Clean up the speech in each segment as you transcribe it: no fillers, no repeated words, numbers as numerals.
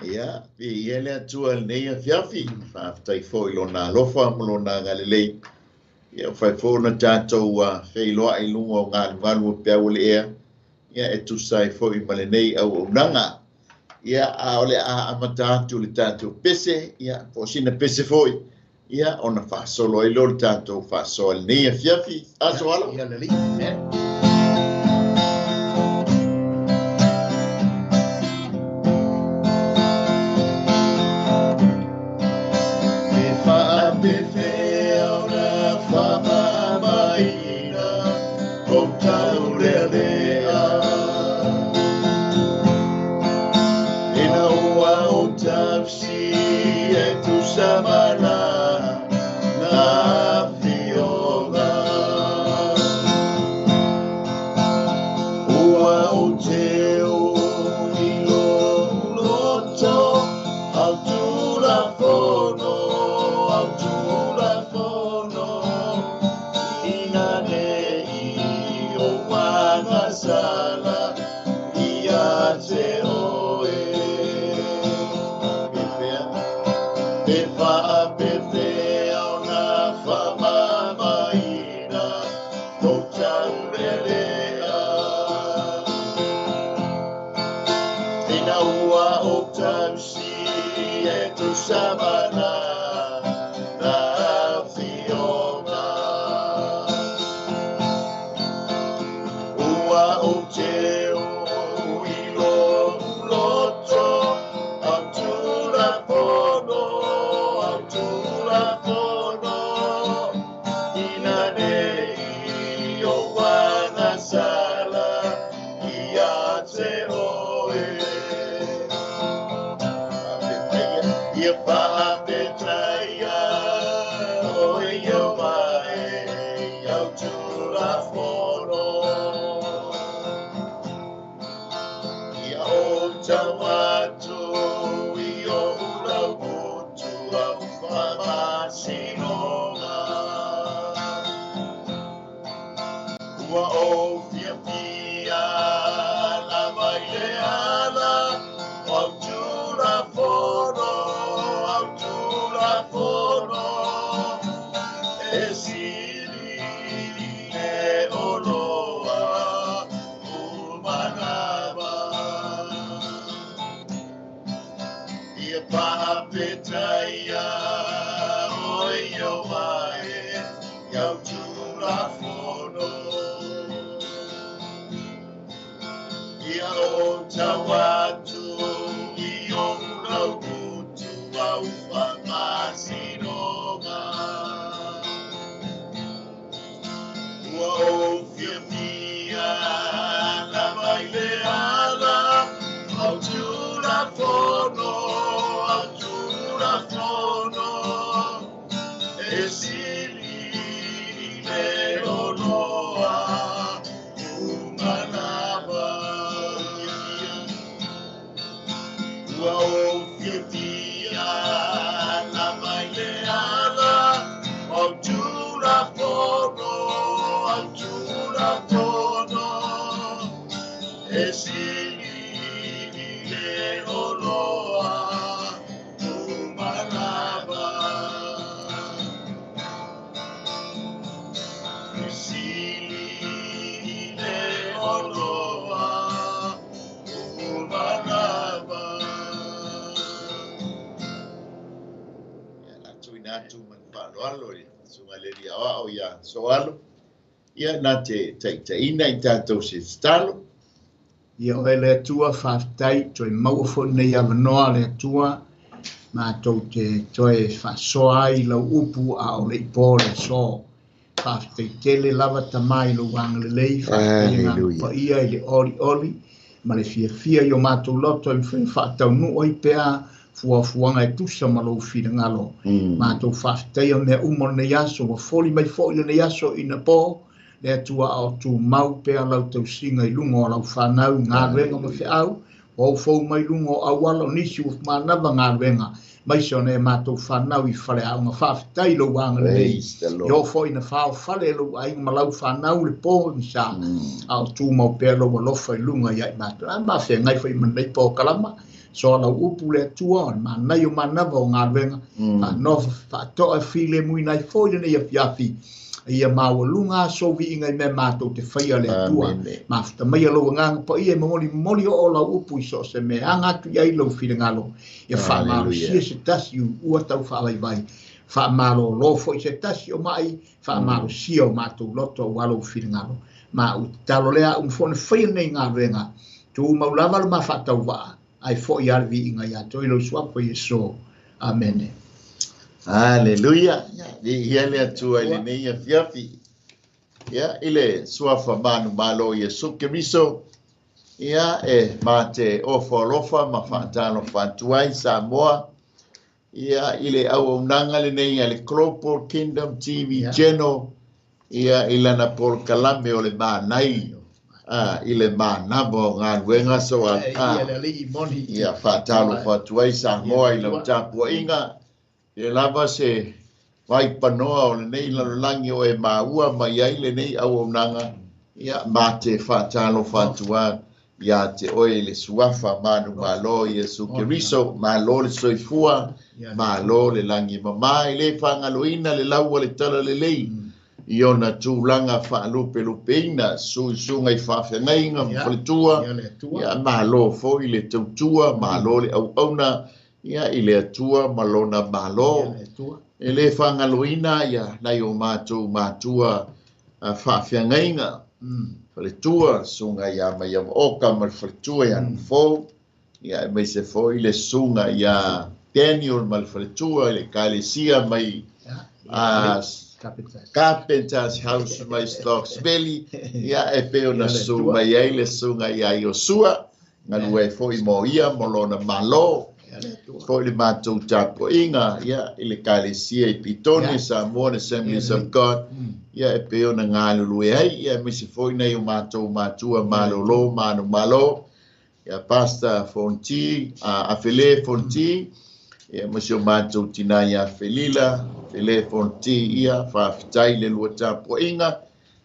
Ia, viia le Atua i lenei afiafi, faafetai foi i Lona alofa ma Lona agalelei. Ia, ua fai foi ona tatou feiloai i luga o galugalu o peau o le ea, ia e tusa ai foi ma lenei auaunaga. Ia, a o le a amata atu le tatou pese, ia, po o sina pese foi, ia, ona faasolo ai lea o le tatou faasoa i lenei afiafi. Aso alo. Ia lelei. Amen. Ia na te taitaina i tatou se tatalo. Ia oe le Atua, faafetai toe maua foi nei avanoa le Atua, matou te toe faasoa ai lau upu a o le i po le aso. Faafetai tele lava Tama i lou agalelei, faafetai agaga paia i le olioli ma le fiafia i o matou loto e mafai ona faataunuu ai pea fuafuaga e tusa ma lou finagalo. Matou faafetaia mea uma o lenei aso, ua foli mai foi lenei aso ina po, le Atua a o tumau pea lau tausiga i luga o lau fanau, galuega ma feau, o fou mai luga o auala o nisi ua manava galuega, mai se ona e matou fanau i faleaoga. Faafetai lou agalelei. Ia foi na faofale lou aiga ma lau fanau le po ni sa, a o tumau pea lou alofa i luga ia i matou. A mafeagai foi ma lenei po kalama, Faasoa lau upu le Atua o le manaia o manava o galuega faanofo faatoa e filemuina ai foi lenei afiafi ia maualuga aso viiga i mea matou te faia le Atua. Mafuta maia lou agaga paia e molimoli oo lau upu i so o se mea aga atu i ai lou finagalo. Ia faamalosia se tasi ua tau faavaivai, faamalolo foi se tasi o mai, faamalosia o matou loto aua lou finagalo. Ma ou tatalo lea uma foi ona faia lenei galuega, tumau lava le ma faatauvaa ai foi a le viiga ia te oe lou suafa Iesu. Amene. Aleluia. Viia le Atua i lenei afiafi. Ia, i le suafa manumalo o Iesu Keriso, ia, e mate ofo alofa ma faatalofa atu ai Samoa, ia, i le auaunaga lenei a le Global Kingdom TV Channel, ia, i lana polokalame o le manai, i le manava o galuega so ia faatalofa atu ai Samoa i lau tapuaiga. Ia lava se vaipanoa o lenei lalolagi o e maua mai ai lenei auaunaga, ia mate faatalofa atu ia te oe le suafa manumalo Iesu Keriso. Malo le soifua, malo le lagi mama, e le fagaloina le lau o le tala lelei i ona tulaga faalupelupeina suisuga i faafeagaiga ma faletua. Ia malo foi le tautua, malo le auauna ia i le Atua ma lona malo. E le fagaloina ia nai o matou matua faafeagaiga faletua, suga ia Maiavaoka ma le faletua ia Nufou, ia aemaise foi le suga ia Daniel ma le faletua i le ekalesia mai Carpenter's House mai Stocks Valley, ia e pei ona su mai ai le suga ia Iosua, galue foi mo ia mo lona malo. Foi le matou tapuaiga ia i le ekalesia i Pitone, Samoan Assemblies of God, ia e pei ona galulue ai, ia aemaise foi nai o matou matua malolo manumalo, ia Pastor Fonti, Afele Fonti, ia ma si o matou tina ia Felila Fele Fonti. Ia faafetai le lua tapuaiga,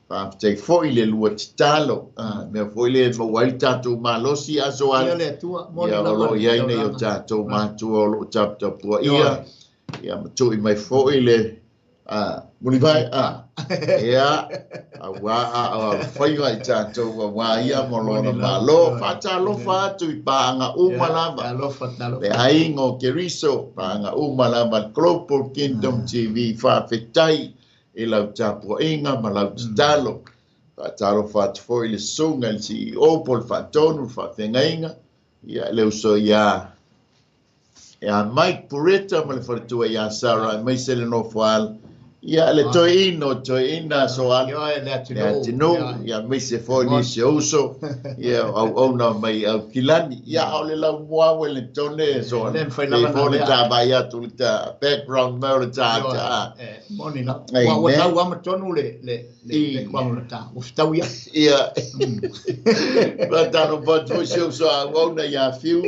faafetai foi le lua tatalo, mea foi le maua ai le tatou malosi aso ale, ia o loo i ai nei o tatou matua o loo taputapuaia, ia ma tui mai foi le mulivai ia auā faiga i tatou auā ia mo lona malo. Faatalofa atu i paaga uma lava le aiga o Keriso, paaga uma lava le Global Kingdom TV, faafetai i lau tapuaiga ma lau tatalo. Faatalofa atu foi le suga i le CEO po le faatonu le faafeagaiga, ia le uso ia Mike Pureta ma le faletua ia Sarah, aemaise le nofo ala ia le toeino toeina so ale le atunuu, ia aemaise foi nisi o uso ia auauna mai au kilani, ia o le lau mua Wellington so ale le foi le ta vai atu le ta background mai o le ta ta moni la ua tau ama tonu le le le kuaga le ta ua fetau ia ia faatalofa atu foi si uso auauna ia Fiu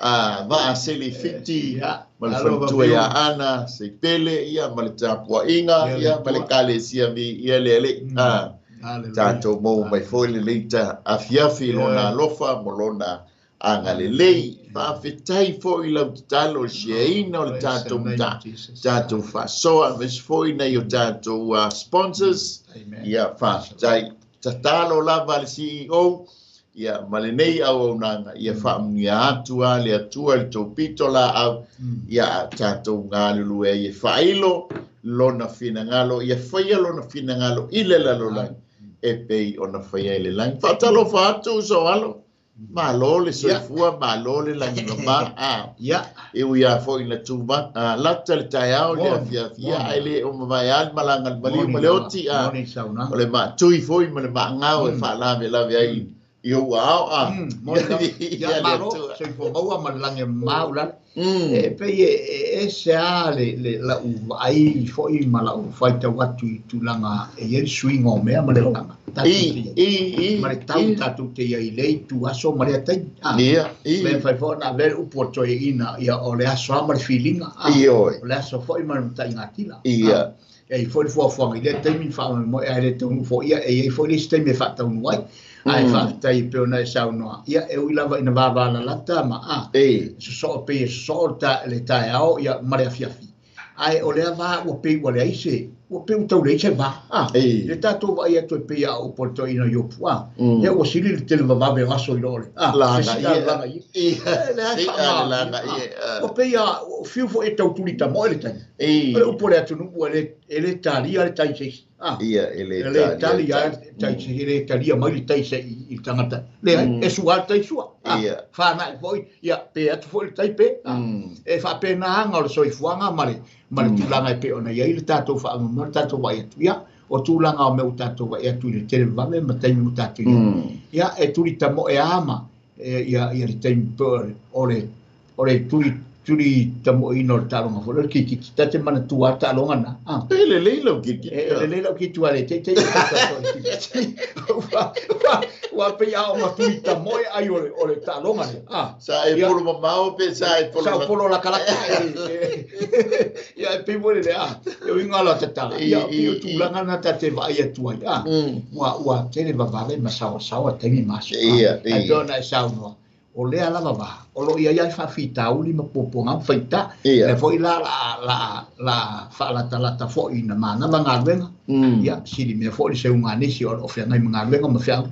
Vaa Seli Fiti ma le faletua ia Ana Seipele, ia ma le tapuaiga, ia ma le ekalesia mi ia le alii tatou maua mai foi lenei ta afiafi lona alofa ma lona agalelei. Faafetai foi lau tatalo le shareina o le tatou tatou faasoa, aemaise foi nai o tatou sponsors. Ia faafetai tatalo lava le CEO ia ma lenei auaunaga, ia faamanuia atu a le Atua i le tou pito laau, ia tatou galulue ai e faailo lona finagalo, ia faia lona finagalo i le lalolagi e pei ona faia i le lagi. Faatalofa atu so alo, malo le soifua, malo le lagi mama e ui a foi na tuma lata le taeao le afiafi, ae le o mavae a le malaga le maliu ma le oti o le maatui foi ma le maagao e faalavelave ai i ou ao moni lava. Ia malo soifua maua ma le lagi mamau lale e pei e ese a le lau vaai foi ma lau faitau atu i tulaga e i ai le suiga o mea ma le olaga i ma le tau tatou te iai i lea itu aso ma lea taimi ia me fai foi ona avea le upu o toeaina, ia o le aso a ma le filiga ioe o le aso foi ma le mataigatila. E i ai foi le fuafuaga i lea taimi ma faamoemoe ae le taunuu foi, ia e i ai foi le isi taimi e faataunuu ai. Ae faafetai e pei ona e saunoa, ia e ui lava ina vavalalata ma a, sosoo pei e sosoo le taeao ia ma le afiafi. Ae o lea va ua pei ua leai se, ua pei ua tau leai se va. Le tatou vaai atu e pei a upu o le toeaina Iopu, ia ua sili le tele vavave o aso i lo le, lagaia. Ua pei a fiu foi e tau tuli tamoe le taimi. O le upu o le atunuu e le talia le tai se isi. Ia, e le talia tai se, e le talia mai le tai se i le tagata. Leai, e sua le tai sua. Whānai foi, ia, pe atu foi le tai pe. E whaapenaanga o le soifuaga ma le tulaga e pei ona i ai le tatou faamoemoe, le tatou vaai atu. Ia, o tulaga o mea ua tatou vaai atu i le tele vave ma taimi ua tatou i ai. Ia, e tuli tamoe a ma, ia, ia le taimi o le tuli tamoeina o le taaloga foi, o le kirikiti. Ta te manatua le taaloga na. E lelei lau kirikiti. E lelei lau kirikiti, ua le te te i te ua pei a o matuli tamoe ai o le taaloga lea. Sa e polo mamao pe sa e polo. Sa o polo lakalaka. Ia e pei mo le lea. E uiga la tatala. Ia pei o tulaga na ta te vaai atu ai. Ua tele vavave ma saoasaoa taimi ma aso. Ia, Ai pei ona e saunoa. O lea lava va, o lo ia iai faafitauli ma puapuaga ma faita. Le foi la la la faalatalata foi na manava galuega. Ia, sili mea foi le seuga a nisi o lo o feagai ma galuega ma feau.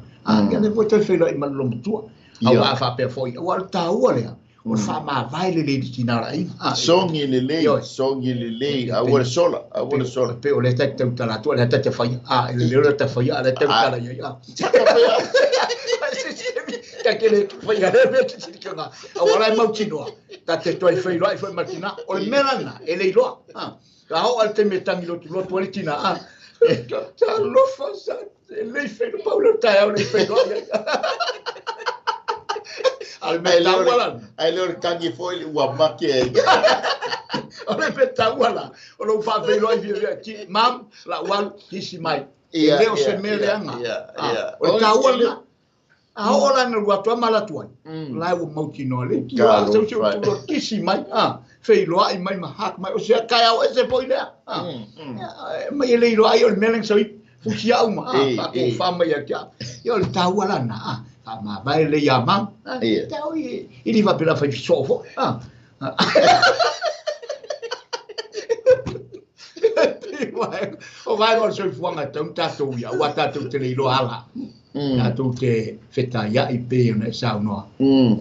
Ia le foi toe feiloai ma le lomatua. Auā faapea foi, auā o le taua lea, o le faamavae lelei i le tina o le aiga. Sogi lelei, sogi lelei, aua le sola, aua le sola. Pe o lea ta te tautala atu, o lea ta te faia. E lelei o lea ta faia, a lea tautala i ai. Ta ke le faia le mea te silikonga. Auā la e mautinoa, ta te toe feiloai foi ma le tina. O le mea lana, e le iloa. La oo a le taimi e tagi lotulotu ai le tina. Talofa sa, e lei feiloai, pau lea o le taeao le feiloai ai. A le mea taua la. Ai le o le tagi foi ua make ai. O le mea taua la, o lou faafeiloai fia fia, mam, la ualu, kisi mai. E le o se mea leaga. O le taua lena. A oo la na lua atu a ma la atu ai. La ua mautinoa le ki a seu seu tu kisi mai. Feiloai mai ma hak mai. O se taeao ese foi lea. Mai e le iloa ai o le mea lea sa fusi au ma. Faatofa mai ia te au. Ia o le taua lana. Faamavae lelei ia mau. Tau i li faapea la fai fisoo foi. O vaega o le soifuaga e tau na tatou ia, aua tatou te le iloa ala. Tatou te fetaiai pei ona e saunoa.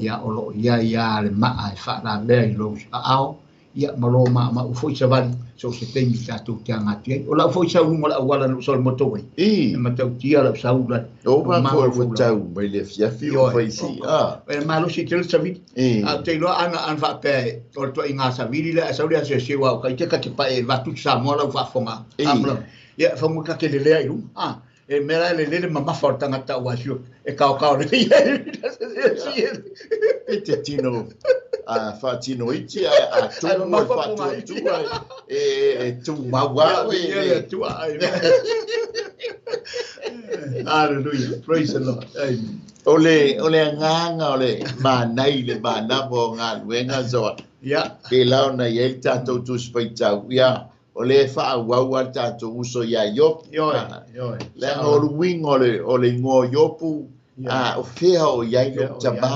Ia o lo o iai a le maa e faalavea i lou aao, ia ma lo maumau foi savali, so o se taimi tatou te aga atu ai. O lau foi sau luga o le auala na ou sau i le motorway. E matautia lau sau la. O ma foi ua tau mai le afiafi o fai si. E malosi tele savili. A ou te iloa ana ana faapea o le toaiga savili lea ae sau le asiasi aua o ka ite ka te pae e avatu Samoa lau faafofoga. Ia fagu ka te lelea i luga. E mea la e lelei le mamafa o le tagata aua e fiu e kaokao lelei ai. E te tino faatino iti ae a tumu e faatuatua e tumau au e. Ia le Atua. Hallelujah. Praise the Lord. Amen. O le agaga o le manai le manava o galuega soa. Ia. Pe la ona i ai le tatou tusi faitau. Ia. O le faaauau a le tatou uso iā Iopu. Ioe, ioe. Leaga o le uiga o le igoa o Iopu, o fea o i ai lou tamā.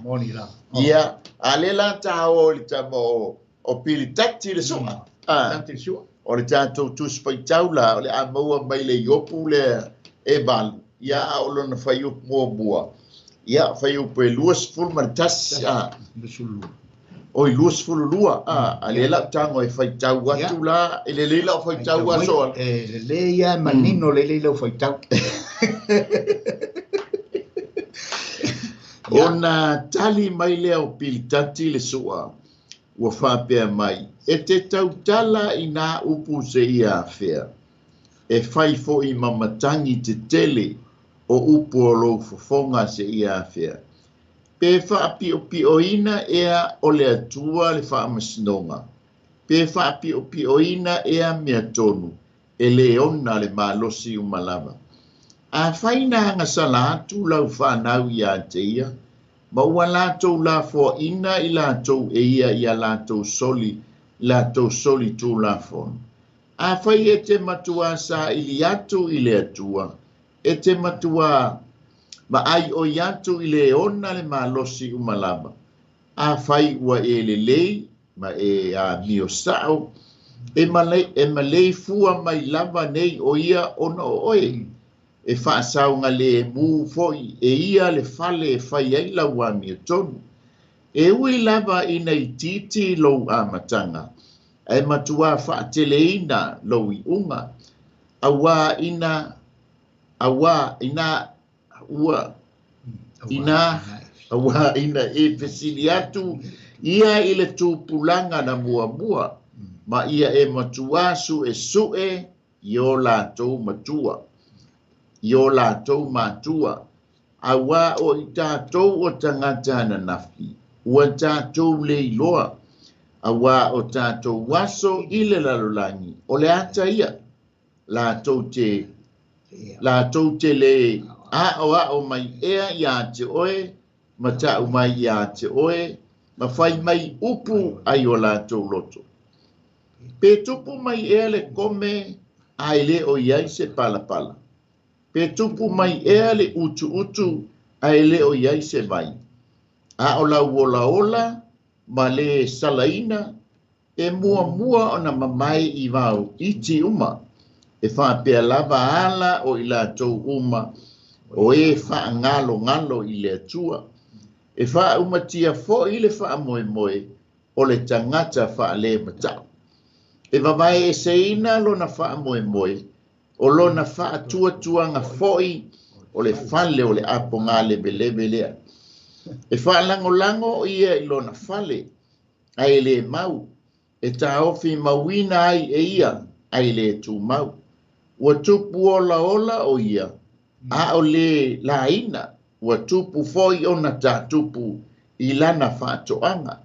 Moni lava. Ia, a lea la ta o i le tama o Pilitati le su'a. Pilitati le su'a. O le tatou tusi faitau la, o le a maua mai le Iopu lea e 8. Ia, a o lona fuaiupu muamua. Ia, fuaiupu e 21. 22. Oi, 22. A lea lau tago e faitau atu la, e lelei lau faitau aso. E lelei ia manino lelei lau faitau. Ona tali mai lea o Pilitati le su'a, ua faapea mai, e te tautala i nā upu se ia afea, e fai foi ma matagi tetele o upu o lou fofoga se ia afea. Pe faapiopioina ea o le Atua le faamasinoga, pe faapiopioina ea mea tonu, e le ona le malosi uma lava. A fai na agasala atu lau whanau ia te ia, ma ua latou lafoaina i latou e ia ia latou soli tūlafono. Afai e te matuā saili atu i le Atua, e te matuā vaai oi atu i le ona le malosi uma lava. Afai ua e lelei ma e amio sa'o, e maleifua mai lava nei o ia ona o oe. E faasaogalemu foi e ia le fale e fai ai lau amiotonu. E ui lava ina itiiti lou amataga, ae matuā faateleina lou iuga. Auā ina e fesili atu ia i le tupulaga na muamua, ma ia e matuā suesue i o latou matua, i o latou matua. Auā o i tatou o tagata ananafi, ua tatou le iloa, auā o tatou aso i le lalolagi, o le ata ia, latou te le a'oa'o mai ea iā te oe, ma ta'u mai iā te oe, ma fai mai upu ai o latou loto. Pe tupu mai ea le kome ae le o i ai se palapala. Pe tupu mai ea le utuutu ae le o i ai se vai. A o lau olaola ma le salaina e muamua ona mamae i vao iti uma. E faapea lava ala o i latou uma o e faagalogalo i le Atua. E faaumatia foi le faamoemoe o le tagata faalemata'u. E vavae eseina lona faamoemoe o lona faatuatuaga foi o le fale o le apoga leveleve lea. E faalagolago ia i lona fale ae le mau, e taofi mauina ai e ia ae le tumau. Ua tupu olaola o ia, a o le laina, ua tupu foi ona tatupu i lana faatoaga.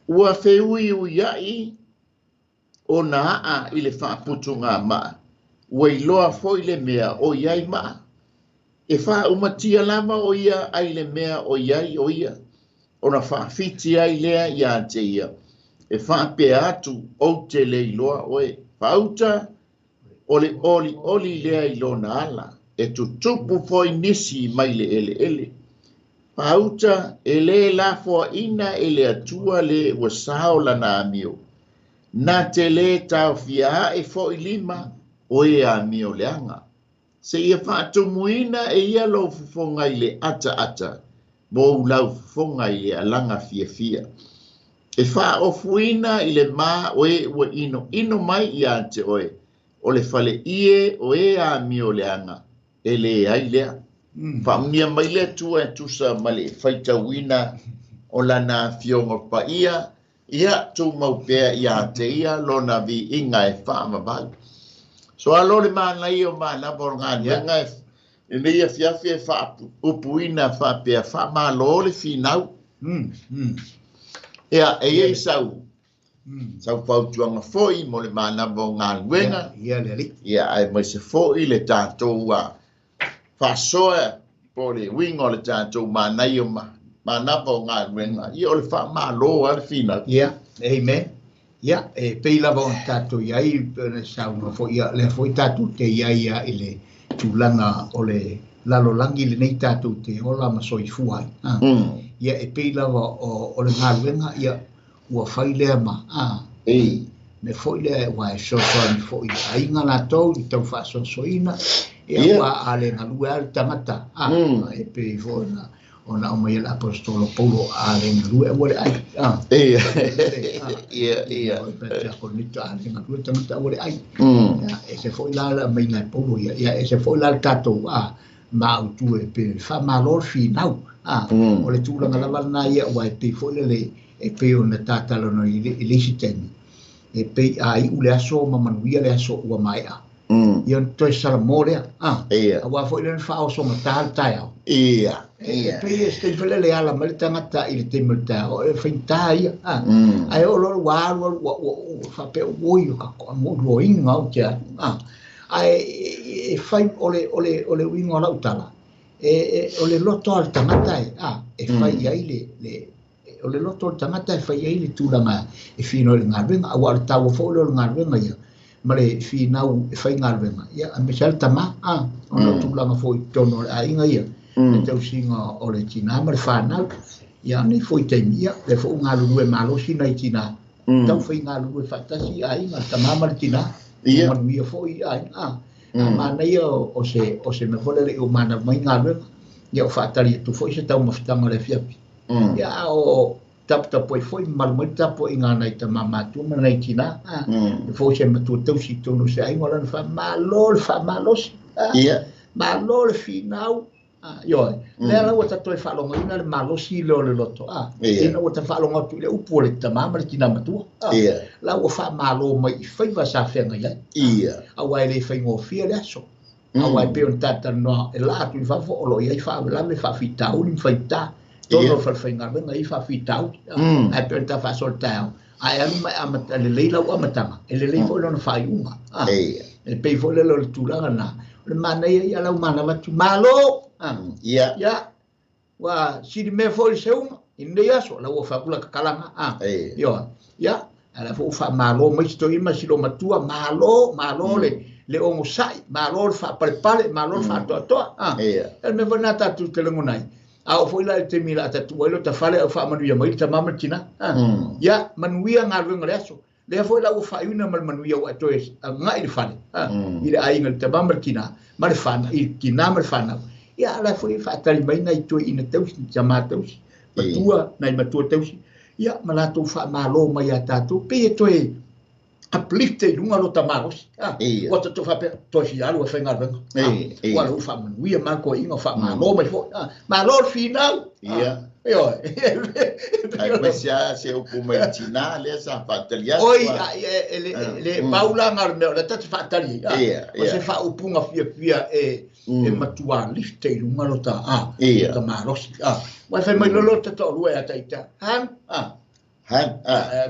Ua feuiuiai ona aa i le faaputugamaa, ua iloa foi le mea o i ai maa. E faaumatia lava o ia ai le mea o i ai o ia, ona faafiti ai lea iā te ia. E faapea atu ou te le iloa oe. Faauta o le olioli lea i lona ala, e tutupu foi nisi mai le eleele. Faauta e le lafoaina e le Atua le ua sao lana amio. Na te le taofia ae foi lima o e amio leaga. Se ia faatumuina e ia lou fofoga i le ataata, mo ulau fofoga i le alaga fiafia. E faaofuina i le ma o e ua inoino mai iā te oe, o le fale ie o e amio leaga, e le ai lea. Faamunia mai le Atua e tusa ma le faitauina o lana afioga paia, ia tumau pea iā te ia lona viiga e faavavau. So alo le manaia o manava o galuega e nei afiafi e faaupuina faapea faamalo le finau. Ia, e iai sau fautuaga foi mo le manava o galuega. Ia le alii. Ia, ae maise foi le tatou faasoa po o le uiga o le tatou manaia o manava o galuega. Ia o le faamalo a le finau. Ia, amen. Ia, e pei lava ona tatou i ai, e saunoa foi ia, lea foi tatou te i ai ia i le tulaga o le lalolagi lenei tatou te ola ma soifua ai. Ia, e pei lava o le galuega, ia, ua fai lea ma, me foi lea ua e fesoasoani foi i aiga latou i tau faasoasoaina, ia, ua a le galue a le tagata, e pei foi ona aumai e le Aposetolo Paulo a le galue aua le ai. Ia. Pe Korinito a le galue tagata aua le ai. Ia, e se foi la le aumaiga e Paulo ia, ia, e se foi la le tatou maautu e pe faamalo le finau. O le tulaga lava lena ia, ua e pei foi lele, e pei ona tatalanoa i le isi taimi, e pei a iu le aso ma manuia le aso ua maea. Ia ona toe salamo lea. Auā foi lea na faaosogata le taeao. Ia. E pei e se taimi foi lea le ala mai le tagata i le taimi o le taeao, e faigata ia. Ae oo loa ua alu alu ua faapea oi o ka luaina ou te alu. Ae e fai o le uiga o lau tala, o le loto a le tagata e fai i ai le o le loto o le tagata e fai ai le tulaga e fino i le galuega, auā o le taua foi lea o le galuega ia. Ma le finau e whaingaluenga. Ia, a me sal tama, o no tūlanga fo i tono le a inga ia. Le tausiga o le tina ma le whanau. Ia, nei fo i teimi, ia, le fo unga lulue malosi nei tina. Tau whainga lulue whatasi a inga, tama ma le tina. Ia. Manuia fo i a inga. A mana ia o se me fole le o mana mai ngā luenga. Ia o whaatari e tu fo i se tau mawhitanga le fiapi. Ia, o tapu i foi malu mai tapu i ngā nei ta mamatua ma nei tina. E fo se matua tausi tonu se aingo lana wha malo le wha malosi. Ia. Malo le finau. Ioe. Lea lau ata toi whaalonga ina le malosi le o le loto. Ina ua ta whaalonga atu le upu o le tama ma le tina matua. Ia. Lau ua wha malo mai i whaiwa sa whenga iai. Ia. Awa e le whaingofia le aso. Awa e peo tata noa e la atu i whafo o lo iai whaawelame whawhitauli mwhaita. Tono whalwhaingawenga i whawhitauli. Ai peo ta whasol tau. Ai alu mai amata le leila u amatanga. E le lei fo lona whaiunga. E pei fo le lo le tūlanga nā. O le mana ia ia lau mana watu malo. Ia. Ia. Wa siri mea fo i seunga. I nei aso. Lau o whakula kakalanga. Ioa. Ia. Ala fo wha malo mai sito ima silo matua. Malo. Malo le. Le ongo sai. Malo le wha pale. Malo le wha toa toa. Ia. E me wana tātou te lengo nei. A o foi la te mila atatu ai lo ta fale au wha manuia mai ta mama tina. Ia, manuia ngā luenga le aso. Lea foi la ua whaiuna ma le manuia ua toe ngai le fale. I le ainga le ta mama tina, ma le whana, i tina ma le whanau. Ia, ala foi whaatari mai nai toe ina tausi, ta mā tausi. Matua, nai matua tausi. Ia, ma lātou wha malo mai a tātou. Pe e toe uplift i lunga lo ta malosi. Ua tatou faapea toe fialu e faigaluega. Ua lau faamanuia ma koiiga faamalo mai foʻi. Malo le finau. Ia. Ioe. Ai maise a se upu mai tinā lea sa faatali atu. Oi, le paulaga o le mea o le tate faatali ai. O se faaupuga fiafia e matua lifte i luga lo ta ta malosi. Ua e fai mai lolo ta toalua e ataita. Han. Han,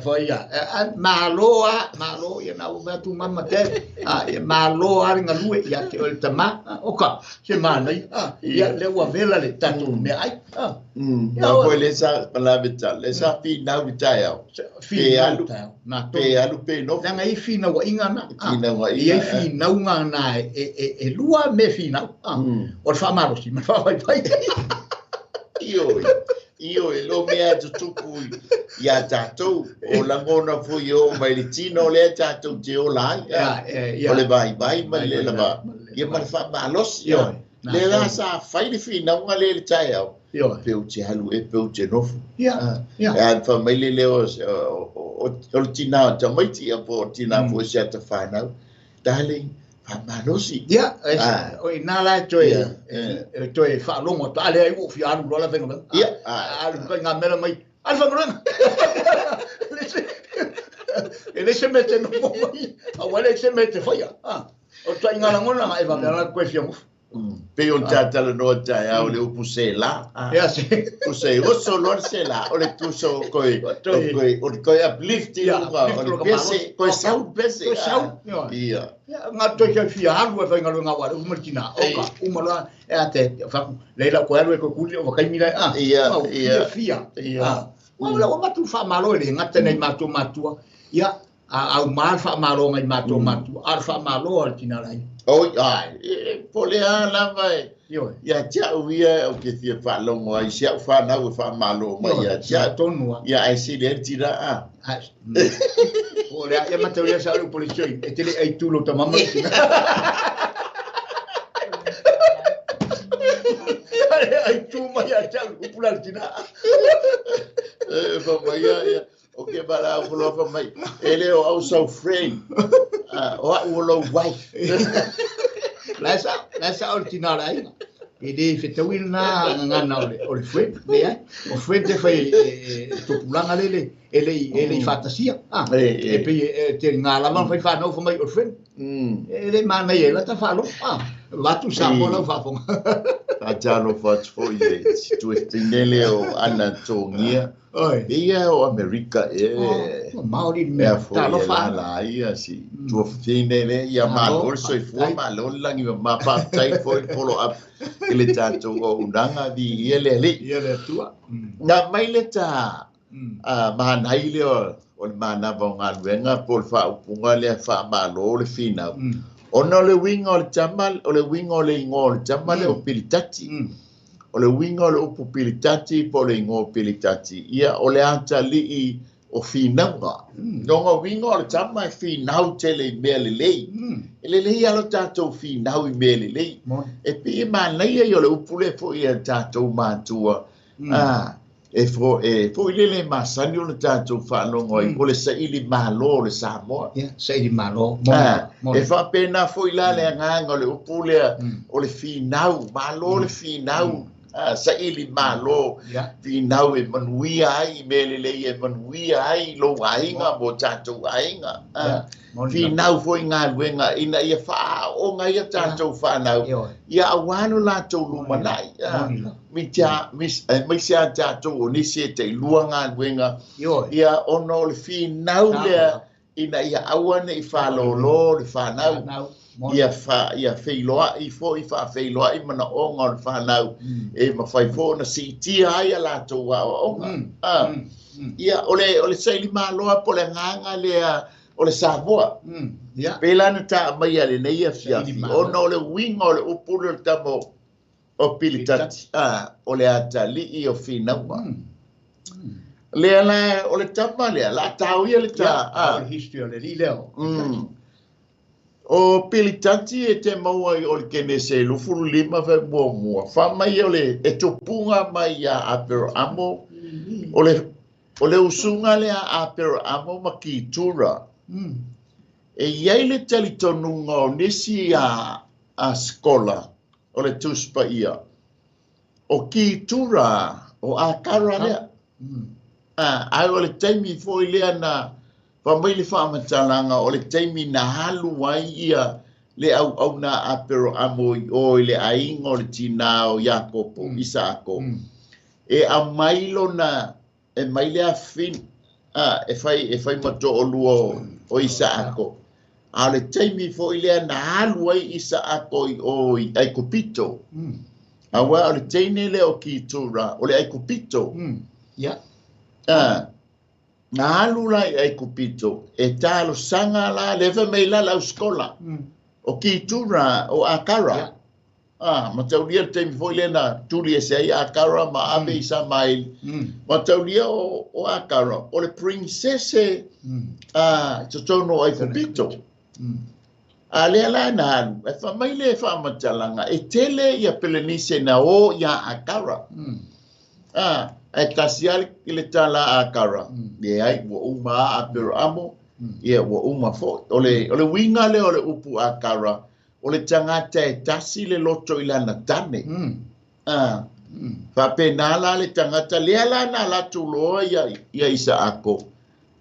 Foi ia. Malo a, malo ia na ua tu mama te. Ia malo a le galue ia te o le tama. Oka, se manai. Ia le ua vela le tatou mea ai. Na foi le sa palavita, le sa finau i taeao. Pe alu, pe alu pe nofo. Leaga i finauaiga na. Finauaiga. Ia i finauga na e lua me finau. O le faamalosi ma le faavaivai. Ioi. Io e lo mea tutupu ia tātou, o langona fui o mai le tino lea tātou te ola ai. O le vai vai ma le lava. Ia ma le whaamalosi. Le la sa whai le whinaunga le le taeao. Pe o te halu e pe o te nofo. Ia. E an wha mai le leo o le tina o tamaiti a po o tina fo se ata whanau. Darling, whaamalosi. Ia, o i nā lai toe toe whaalongo, ta ale ai o fi alu lola whenga. Ia. Alu kai ngā mera mai, alu whenga. E le se me te nomo mai, a wale se me te whaia. O toi ngā langona e whamea la koe fia ngofu. Pe o tātala noa tae au le upu se la. Ia se. Use oso loa se la. O le tuso koi, o le koi uplift i lunga, o le pese, koi sound pese. Koi sound. Ia. Ngā toi kia fia alu e whainga ngā wale, uma le tina. Oka, uma loa, e a te, whaku, leila koe alu e koe kuli o wakaimi lai. Ia, ia. Fia, fia. Ia. O le o matu whaamalo e le ngata nei mātua matua. Ia, au maa whaamalo ngai mātua matua. A whaamalo a le tina lai. Oi, ai, po le a lava e. Ia tiau ia o ke fia whaalongo ai, si au whanau e whaamalo mai ia tiau. Tonua. Ia ai si le tira a. Po le a, ia matau ia sa au polisi e te le ai tūlo ta mama. Ia ai tū mai ia tiau, upula le tina. E, fa mai ia, ia. O ke bala au fa mai. E le o au sau friend. O au o wife. La sa o le tina o le aiga. E le fetauina na ngana o le friend, le ai. O friend te whai e topulanga lele, e le i whatasia. E pe te ngā lama whai whanau wha mai o le friend. E le mana i e la ta whalo. Watu sa mo lau whawhonga. A tano whatu i e tuetinele o ana tōngia. Oi. Ia o Amerika e. O Māori mea. Mea foi e la la ia si. Tuafinele ia malo soifua malo langi ma pātai foi follow up i le tātou o unanga di ia le ali. Ia le atua. Nā mai le tā Manai lea o le manava o galuega po o le faaupuga lea faamalo le finau. Ona o le uiga o le tama, o le uiga o le igoa o le tama lea o Pilitati. O le uiga o le upu Pilitati po o le igoa o Pilitati, ia o le atalii o finauga. Lona uiga o le tama e finau tele i mea lelei. E lelei lava lo tatou finau i mea lelei. E pei e manaia ia o le upu lea foi a tatou matua. E foi lele masani o le tatou faalogo ai, o le saili malo o le Samoa. Ia, saili malo. E faapena foi la le agaga o le upu lea, o le finau, malo le finau. Saili malo, finau e manuia ai, mea lelei e manuia ai lou aiga mo tatou aiga. Finau foi galuega ina ia faaoga ia tatou fanau, ia aua lo latou lumanai. Maise a tatou o nisi e tailua galuega, ia ona o le finau lea ina ia aua nei faalōlō le fanau. Ia feiloai foi, faafeiloai manaoga o le fanau, e mafai foi ona siitia ai a latou aoaoga. Ia, o le saili maloa po o le agaga lea o le Samoa. Pe la na taamai a lenei afiafi, ona o le uiga o le upu lea o le tama o Pilitati, o le atalii o finauga. Lea la, o le tama lea, la tauia le ta. O le history o le alii lea. O Pilitati e te maua i o le Kenese 25 fe muamua. Faamai o le e tupuga mai ia Aperaamo, o le usuga lea Aperaamo ma Kitura. E iai le talitonuga o nisi a skola o le Tusi Paia. O Kitura o Akara lea. Ai o le taimi foi lea na faamai le faamatalaga o le taimi na alu ai ia le auauna Aperaamo i o i le aiga o le tinā o Iakopo, Isaako. E aumai lona, e mai le afine, e fai matoolua o Isaako. A o le taimi foi lea na alu ai Isaako i o i Aikupito. Aua o le teine lea o Kitura, o le Aikupito. Na alu la i Aikupito, e talosaga la, le fai mai la lau skola, o Kitura, o Akara. Mataulia le taimi foi lea na tuli ese ai Akara ma ave i Samaili. Mataulia o Akara, o le princese totonu o Aikupito. A lea la na alu, e faamai le faamatalaga, e tele ia Pelenise na o ia Akara. E tasi lava le tala Akara, leai ua uma a Aperaamo, ia ua uma foi. O le uiga lea o le upu Akara, o le tagata e tasi le loto i lana tane. Faapena la le tagata, lea la na latou loa ia Isaako.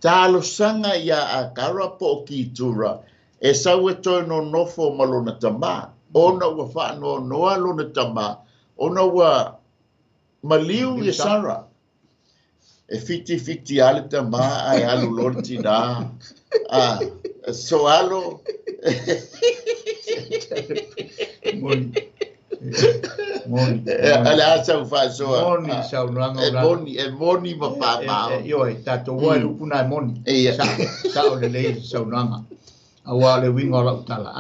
Talosaga ia Akara po o Kitura, e sau e toe nonofo ma lona tamā. Ona ua faanoanoa lona tamā, ona ua maliu ia Sara. E fiti a le tamā ae alu loa le tinā. So alo. Moni. Moni. Ale asa u faasoa. Moni saunoaga o la. E moni ma faamao. Ioe, tatou oa e lupu na e moni. Sa o lelei saunoaga. Aua o le uiga o lau tala.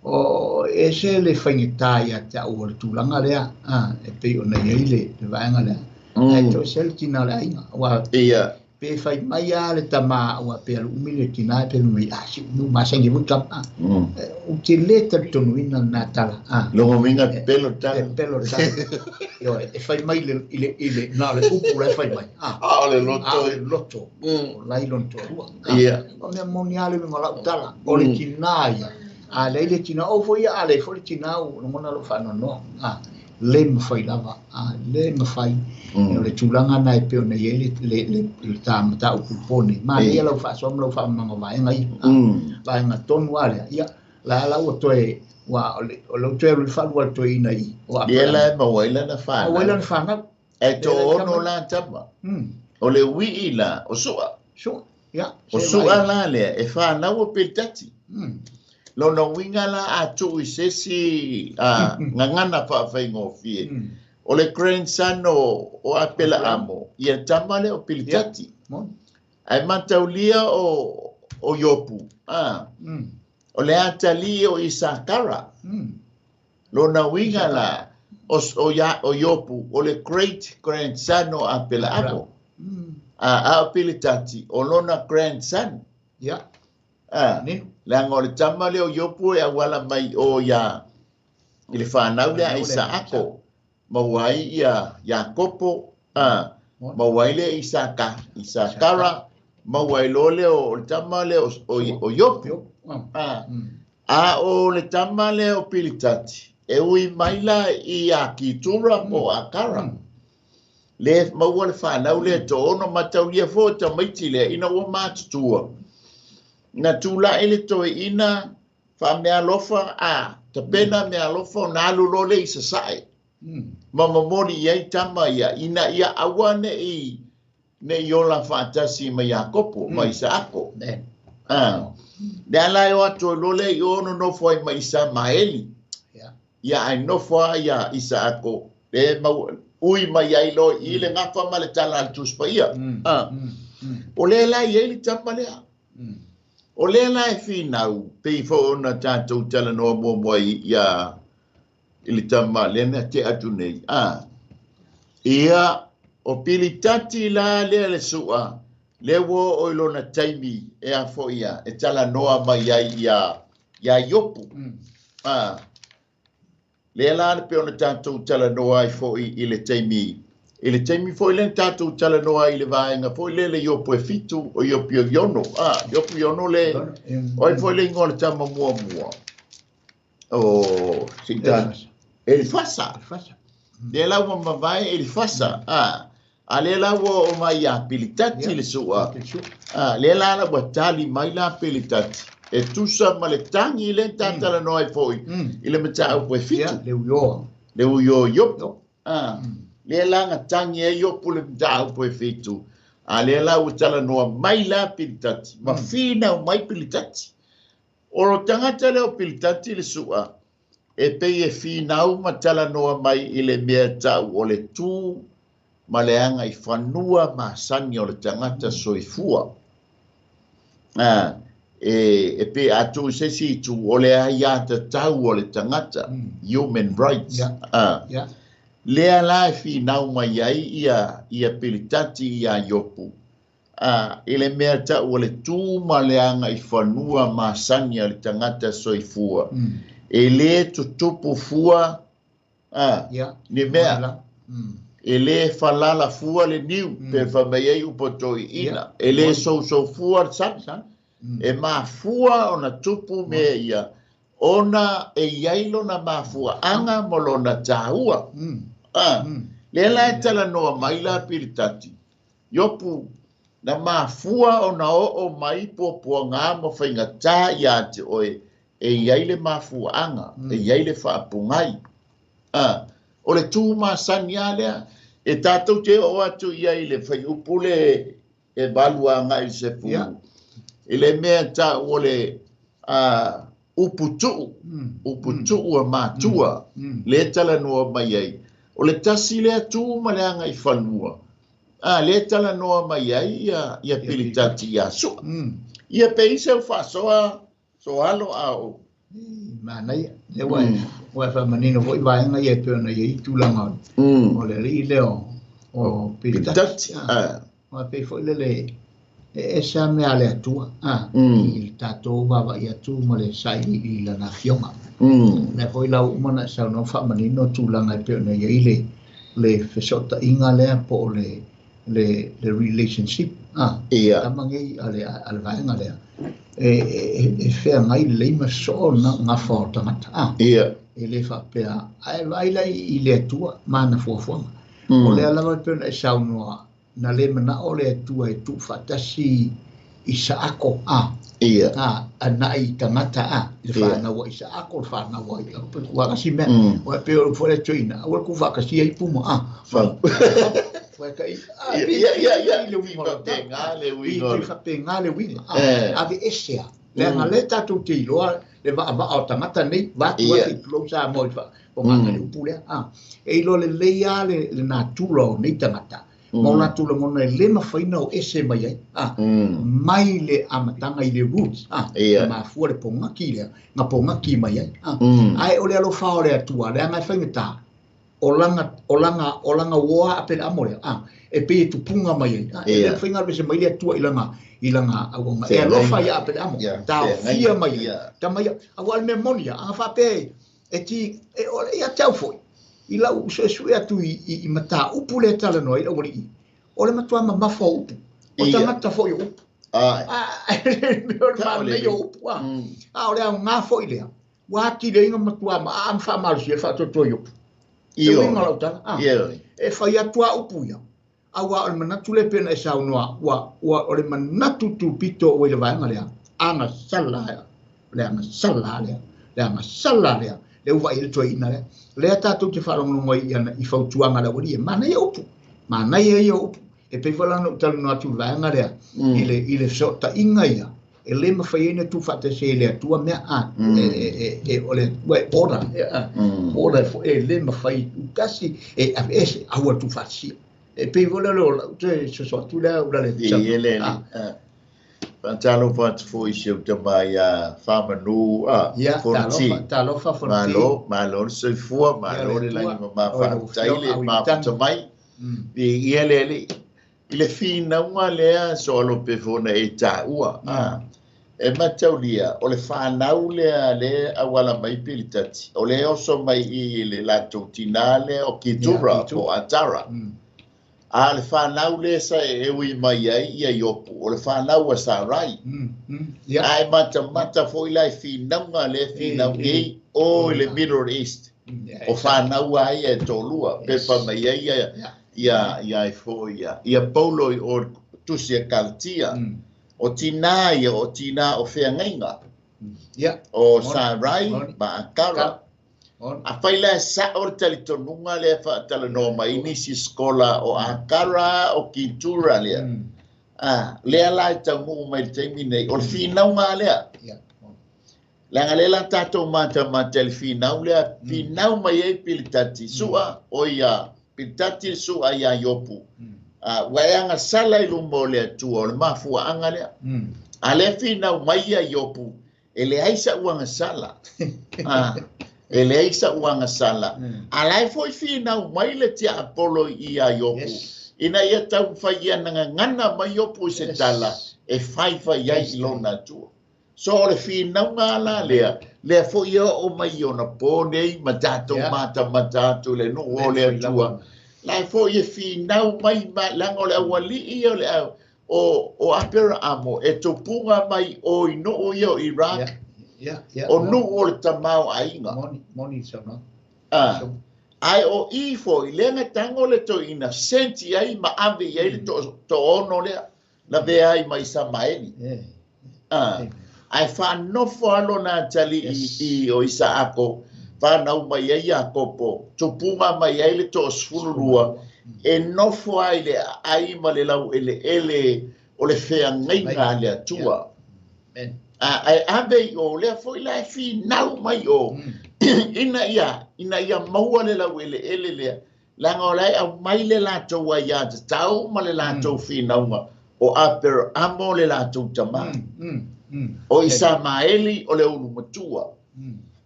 O e se le faigata ia te au o le tulaga lea, e pei ona i ai le vaega lea. Ae toe se le tina o le aiga. Aua pe fai mai a le tama, aua pe alu umi le tina, pe mai, si umi masangi foi tama. U te le talitonuina lena tala. Logo uiga pepelo tala. Pepelo tala. Ioe, e fai mai i le, na o le upu la e fai mai. O le loto. O le loto. O lai lona toalua. O mea moni a le uiga o lau tala. O le tina ia. A lei le tina, o foi ia, a lei foi le tina, o lagona lou faanoanoa. Le mafai lava, le mafai. O le tulaga na e pei ona i ai le mataupu pone. Ma lea lau faasoa ma lau faamamaga vaega ia. Vaega tonu a lea. Ia, la ua toe, ua, o lau toe alu i le faalua le toeaina i o Ia la e maua ai lana fanau. Maua ai lana fanau. E to'ono la tama. O le ui'i la, o Sua. Sua, ia. O Sua la lea, e fanau o Pilitati. Lona uiga la a tuu i se isi gagana faafaigofie. O le grandson o Apela Amo, ia tama le o Pilitati. Ai mataulia o Iopu. O le atali o Isakara. Lona uiga la o Iopu, o le great grandson o Apela Amo. A o Pilitati, o lona grandson. Leaga o le tama lea o Iopu e auala mai o ia i le whanau lea Isaako. Maua ai ia Iakopo, maua ai le Isakara, maua ai loa lea o le tama lea o Iopu. A o le tama lea o Pilitati, e ui mai la i Akitura po Akara. Le maua le whanau lea to'ono mataulia fo tamaiti lea ina ua matutua. Na tūla'i le toe'ina faamealofa a tapena mealofa o na alu loa le i sasa'e. Ma momoli i ai tama ia ina ia aua ne'i ola fa'atasi ma Iakopo ma Isaako. Le ala e o atu ai loa lea i o nonofo ai ma Isamaeli. Ia ae nofo a ia Isaako le mau ui mai ai loa i le gafa ma le tala a le Tusi Paia. O lea la i ai le tama lea. O lea la e finau pei foi ona tatou talanoa muamua ia i le tama lea na te atu nei. Ia o Pilitati la lea le sua le ua oo i lona taimi e afo ia e talanoa mai ai ia Iopu. Lea la le pe ona tatou talanoa ai foi i le taimi. I le taimi foi lea tatou talanoa i le vaega foi lea le Iopu e 7 o Iopu 6. Iopu 6 le o ai foi le igoa o le tama muamua. O Sita Elifasa. Le la ua mavae Elifasa. A le la ua o mai ia Pilitati le sua. Le la ua tali mai la Pilitati. E tusa ma le tangi le talanoa ai foi i le mataupu e 7. Le uio. Le uio Iopu. Le la nga tangi e Iopu le mataupu e 7. A le la ua talanoa mai la Pilitati. Ma finau mai Pilitati. O lo tangata lea o Pilitati le sua, e pei e finau ma talanoa mai i le mea ta'u o le tū ma le aga i fanua masani o le tagata soifua. E pe a tuu se isi itu o le aiatatau o le tagata, human rights. Lea la e finau mai ai ia Pilitati ia Iopu. I le mea ta'u o le tū ma le aga i fanua masani a le tagata soifua. E lē tutupu fua ni mea. E lē falala fua le niu pe faamai ai upu toe'iina. E lē sousoufua le sami. E mafua ona tupu mea ia ona e iai lona mafua'aga ma lona tāua. Lea la e talanoa mai la Pilitati. Iopu na mafua ona oo mai puapuagā ma faigatā iā te oe e iai le mafua'aga, e iai le faapugai. O le tū masani a lea, e tatou te oo atu ia i le faiupu le e valu aga'i i se pulu. I le mea ta'u o le uputu'u, uputu'u a matua, le talanoa mai ai. O le tasi lea tū ma le aga i fanua. Le talanoa mai ai ia Pilitati ia Sua. Ia pe i seu faasoa soalo a o. Manaia, le ua faamanino foi vaega ia e pei ona iai tulaga o le alii lea o Pilitati. Ua pei foi lele e ese a mea a le Atua i le tatou vaavaai atu ma le sailiili i lana afioga. Lea foi lau uma na e saunoa faamanino tulaga e pei ona iai le feso'otaiga lea po o le relationship tama nei a le vaega lea e feagai lelei ma sosoo gafa o tagata. E lē faapea ae vaai la i le Atua ma ana fuafuaga. O lea lava e pei ona e saunoa na lē mana'o le Atua e tu'ufaatasi Isaako ana'i tagata i le fanau a Isaako le fanau a uakasi mea ua pei o foi le toeaina aua le tu'ufaatasia ai puma ua kai Ia le uiga le uiga faapegā le uiga ave ese a leaga lea tatou te iloa le vaavaa o tagata nei vatu atu i tulou Samoa i faaaogaina le upu lea. E iloa lelei lava le natura o nei tagata ma o latou lagona e le mafai ona o ese mai ai mai le amataga i le roots e mafua le pogaki lea na pogaki mai ai. Ae o le alofa o le Atua leaga e faigata o lana uoa Apelaamo lea e pei e tupuga mai ai. E le mafai ona alu ese mai le Atua i lana auauna e alofa ia Apelaamo taofia mai ai tamaia aua o le mea moni ia aga faapea e ti e ole ia te au foi i lau suesue atu i mataupu le talanoa ai le aualii o le matua mamafa o upu o tagata foi o upu o le manaia o upu a o le aoga foi lea ua atili ai na matua maa ma faamalosia le faatoatoa i upu e uiga lau tala e fai atu a upu ia aua o le manatu le pena e saunoa ua o le manatu tupito ua i le vaega lea agasala le agasala lea le agasala lea le uva i le toeaina lea lea tatou te faalogologo ai i fautuaga a le aualii e manaia upu manaia ia upu e pei foi la ona ou talanoa atu i le vaega lea i le fesootaiga ia e le mafai ai ona tuufaatasi ai e le Atua mea o le Atua e ora ora e le mafai tutasi e aveese aua le tuufaatasia e pei foi lea o lau toe soso atu lea ula le Faatalofa atu foi i si ou tama ia Faamanu Fonoti. Talofa Fonoti. Malo le soifua, malo le lagi mama faafetai le mafuta mai. Ia le alii, i le finauga lea soalope fona e taua. E mataulia, o le whanau lea le awala mai Pilitati, o le oso mai i le latou tina lea o Kitura po Atara. A le whanau le sa e ui mai ai ia Iopu, o le whanau a Sarai. Ae matamata foi lai finauga le finau nei o le Middle East. O whanau ai e tōlua, pepa mai ai ia ia i foi ia Paulo i o tusi e Kalatia. O tina ia, o tina o wheangaiga. O Sarai ma Akara. A whai lea sa o le talitonunga lea whaatalanoa mai nisi skola o Akara o Kitura lea. Lea la e taunuu mai le taimi nei, o le finauga lea. Leaga lea la tātou matamata le finau lea, finau mai ai Pilitati, sua o ia, Pilitati le sua ia Iopu. Ua e agasala i luma o le Atua, o le mafuaanga lea. A lea finau mai ia Iopu, e leai sa uagasala. E leai sa uagasala. A lae foi finau mai le tia Apollo i a Iopu. Ina ia tau fai ia nangangana mai Iopu i se tala, e fai fai ai i lona Atua. So o le finauga ala lea, lea foi e oo mai ona pō nei ma tātou matamata atu le nuu o le Atua. Lae foi e finau mai leaga o le aualii o le o Aperaamo e tupuga mai o i nuu ia o Iraq. O nuu o le tamao aiga. Moni saunoa. Ai o i foi, lea na tango le toeaina senti ai ma ave i ai le toono lea, na vea ai mai Samaeli. Ae whaanofo alo nā tali i o Isaako, whanau mai ai Iakopo, tupunga mai ai le 12, e nofo ai le ai ma le lau ele ele o le wheangaiga a le Atua. Ae ave i o, lea foi la e finau mai o, ina ia maua le lau ele ele lea, leaga o lae au mai le latou ai ia tatau ma le latou finauga, o Aperaamo le latou tama. O Isamaeli o le ulu matua.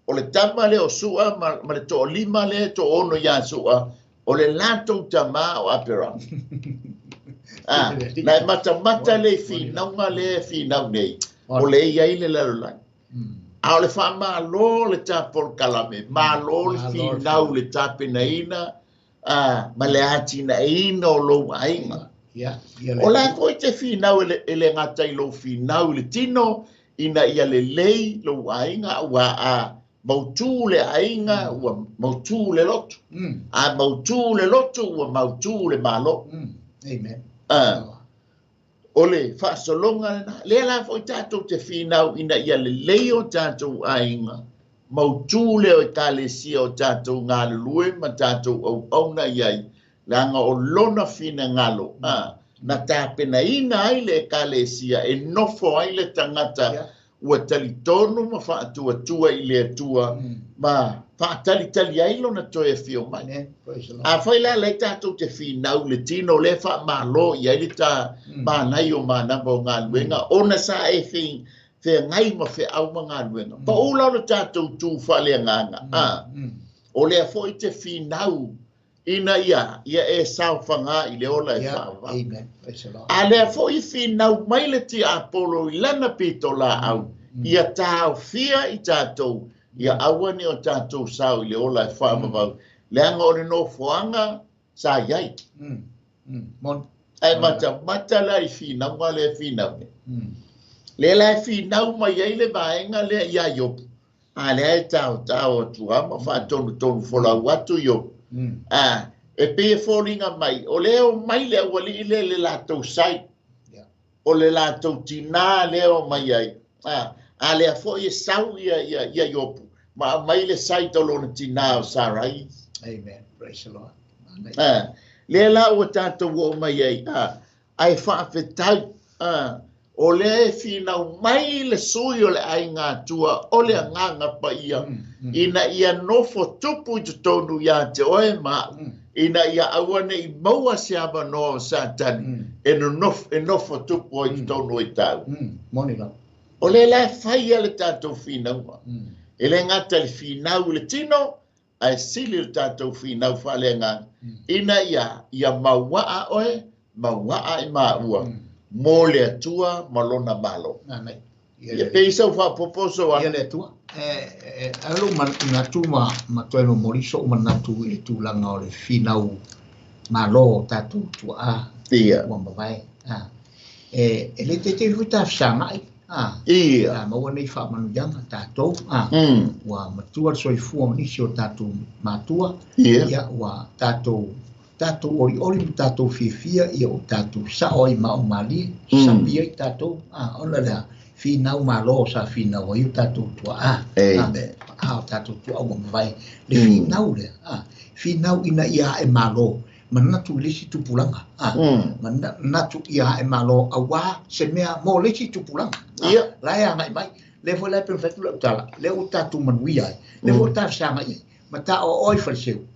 O le tama le o Sua ma le toolima le toono ia Sua, o le latou tama o Aperaamo. Na e matamata le finauga le finau nei, o le ia i le lalolagi. A o le whaamalo le tāpol kalame, malo le finau le tāpenaina, ma le atina eina o lou aiga. O la foi te finau e le ngata i lou finau i le tino, ina ia le lei lou aiga, ua a mautū le aiga, ua mautū le lotu. A mautū le lotu, ua mautū le malo. Amen. O le whaasologa lena, lea la foi tātou te finau ina ia le lei o tātou aiga, mautū le o ekalesia o tātou ngā ma tātou au auna iai, leaga o lona finagalo, na tāpenaina ai le ekalesia, e nofo ai le tangata Ua talitonu ma faatuatua i le Atua ma faatalitali ai lona toe afio mai. Afai la lea tatou te finau le tino lea faamalo i ai le ta manai o manava o galuega ona sa e feagai ma feau ma galuega. Pau la o le tatou tu faaleagaga. O lea foi te finau ina ia e saofaga i le ola e faavavau. A lea foi finau mai le tiapolo i lana pitolaau ia taofia i tatou ia aua ne o tatou sao i le ola e faavavau. Leaga o le nofoaga sa i ai. Ae matamata la i finauga lea finau nei. Lea la e finau mai ai le vaega lea ia Iopu. A lea e taotao atu lava ma faatonutonu folau atu Iopu. E pei e foliga mai, o lea o mai le aualii lea le latou sai. O le latou tinā lea o mai ai. A lea foi e sau ia Iopu. Ma aumai le sai tau lona tinā o Sarai. Amen. Praise the Lord. Lea la ua tatou oo mai ai. Ae faafetai. O lea e finau mai le sui o le aiga Atua o le agaga paia ina ia nofo tupu i totonu ia te oe ma ina ia aua nei maua se avanoa o Satani e nofo tupu ai totonu i tau. Moni lava. O lea la e fai le tatou finauga. E le gata i le finau i le tino, ae sili le tatou finau faaleagaga. Ina ia mauaa oe, mauaa i maua. Mo le Atua ma lona malo. Amen. Ia pei sau faapoposo ia le Atua. Alo manatu ma toe momoli so'u manatu i le tulaga o le finau malo o tatou tuaa ua mavae. E le teitei foi tafesaga'i. Ia. Maua nei faamanuiaga tatou. Ua matua le soifua o nisi o tatou matua. Ia ua tatou olioli ma tatou fiafia ia o tatou sao ai ma o malie sapi ai tatou ona lea finau malo sa finau ai o tatou tuaa. Amen. O tatou tuaa ua mavae le finau lea. Finau ina ia ae malo manatu i le isi tupulaga. Manatu ia ae malo auā se mea mo le isi tupulaga. La e agai mai lea foi la e pei ona fai atu lau tala lea ua tatou manuia ai lea foi ua tafesagai ai ma taoaoa i faleseu.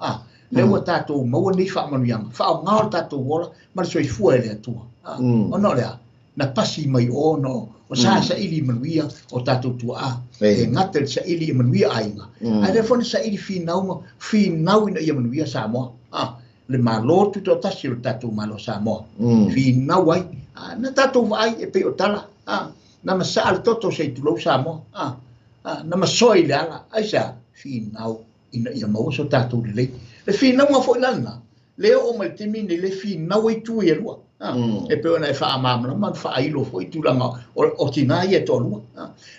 Lea ua tatou maua nei faamanuiaga faaaoga o le tatou ola ma le soifua e le Atua. Ona o lea na pasi mai ono o sa saili manuia o tatou tuaa. E gata le saili i manuia aiga. Ae lea foi na saili finau ma finau ina ia manuia Samoa. Le malo tutoatasi o le tatou malo Samoa. Finau ai. Na tatou vaai e pei o tala. Na masaa le toto se i tulou Samoa. Na masoa i le ala. Ai sea finau ina ia maua so tatou lelei. Le finauga foi la lena, le oo mai le taimi nei le finau ai tu i e lua. E pei ona e faamalamalama ma faailo foi tulaga o tinā ia e toalua.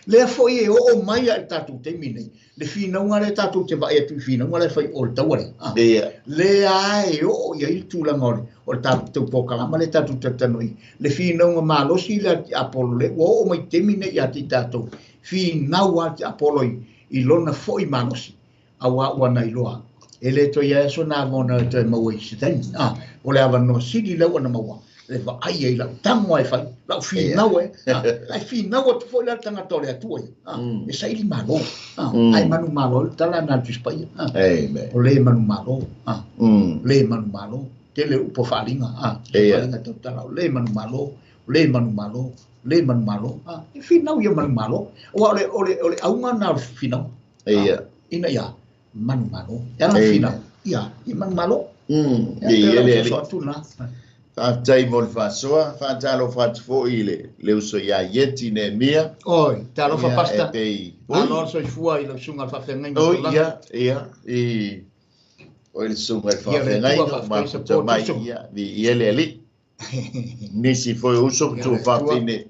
Lea foi e oo mai a i le tatou taimi nei, le finauga lea tatou te vaai atu i finauga lea fai o le taua lea. Lea e oo i ai le tulaga o le tatou polokalama lea tatou talatalanoa, le finauga malosi lea tiapolo lea ua oo mai taimi nei ia te i tatou, finau a tiapolo i lona foi malosi. Aua ua nai loa. E le toe ia aso nā mona e toe maua i se taimi. O le avanoa sili lau ana maua. Le vaai ai lau tango ai fai. Lau finau e. Lai finau atu foi la tangata o le Atua ia. E saili malo. Ai manu malo le tala na tu spai. Amen. O le manu malo. Le manu malo. Tele upo faalinga. Faalinga tau tala. O le manu malo. Le manu malo. Le manu malo. E finau ia manu malo. O le aunga na o le finau. Ina ia manu malo. E ala finau. Ia, ia manu malo. Ia le Faafetai mo le faasoa, faatalofa atu foi i le uso ia Ieti Nehemia. Oi, talofa pasta. Alo le soifua i lau susuga i le faafeagaiga. Oi, ia, i oi le susuga i le faafeagaiga, mafuta mai ia, viia le Alii. Nisi foi uso ma tuafafine,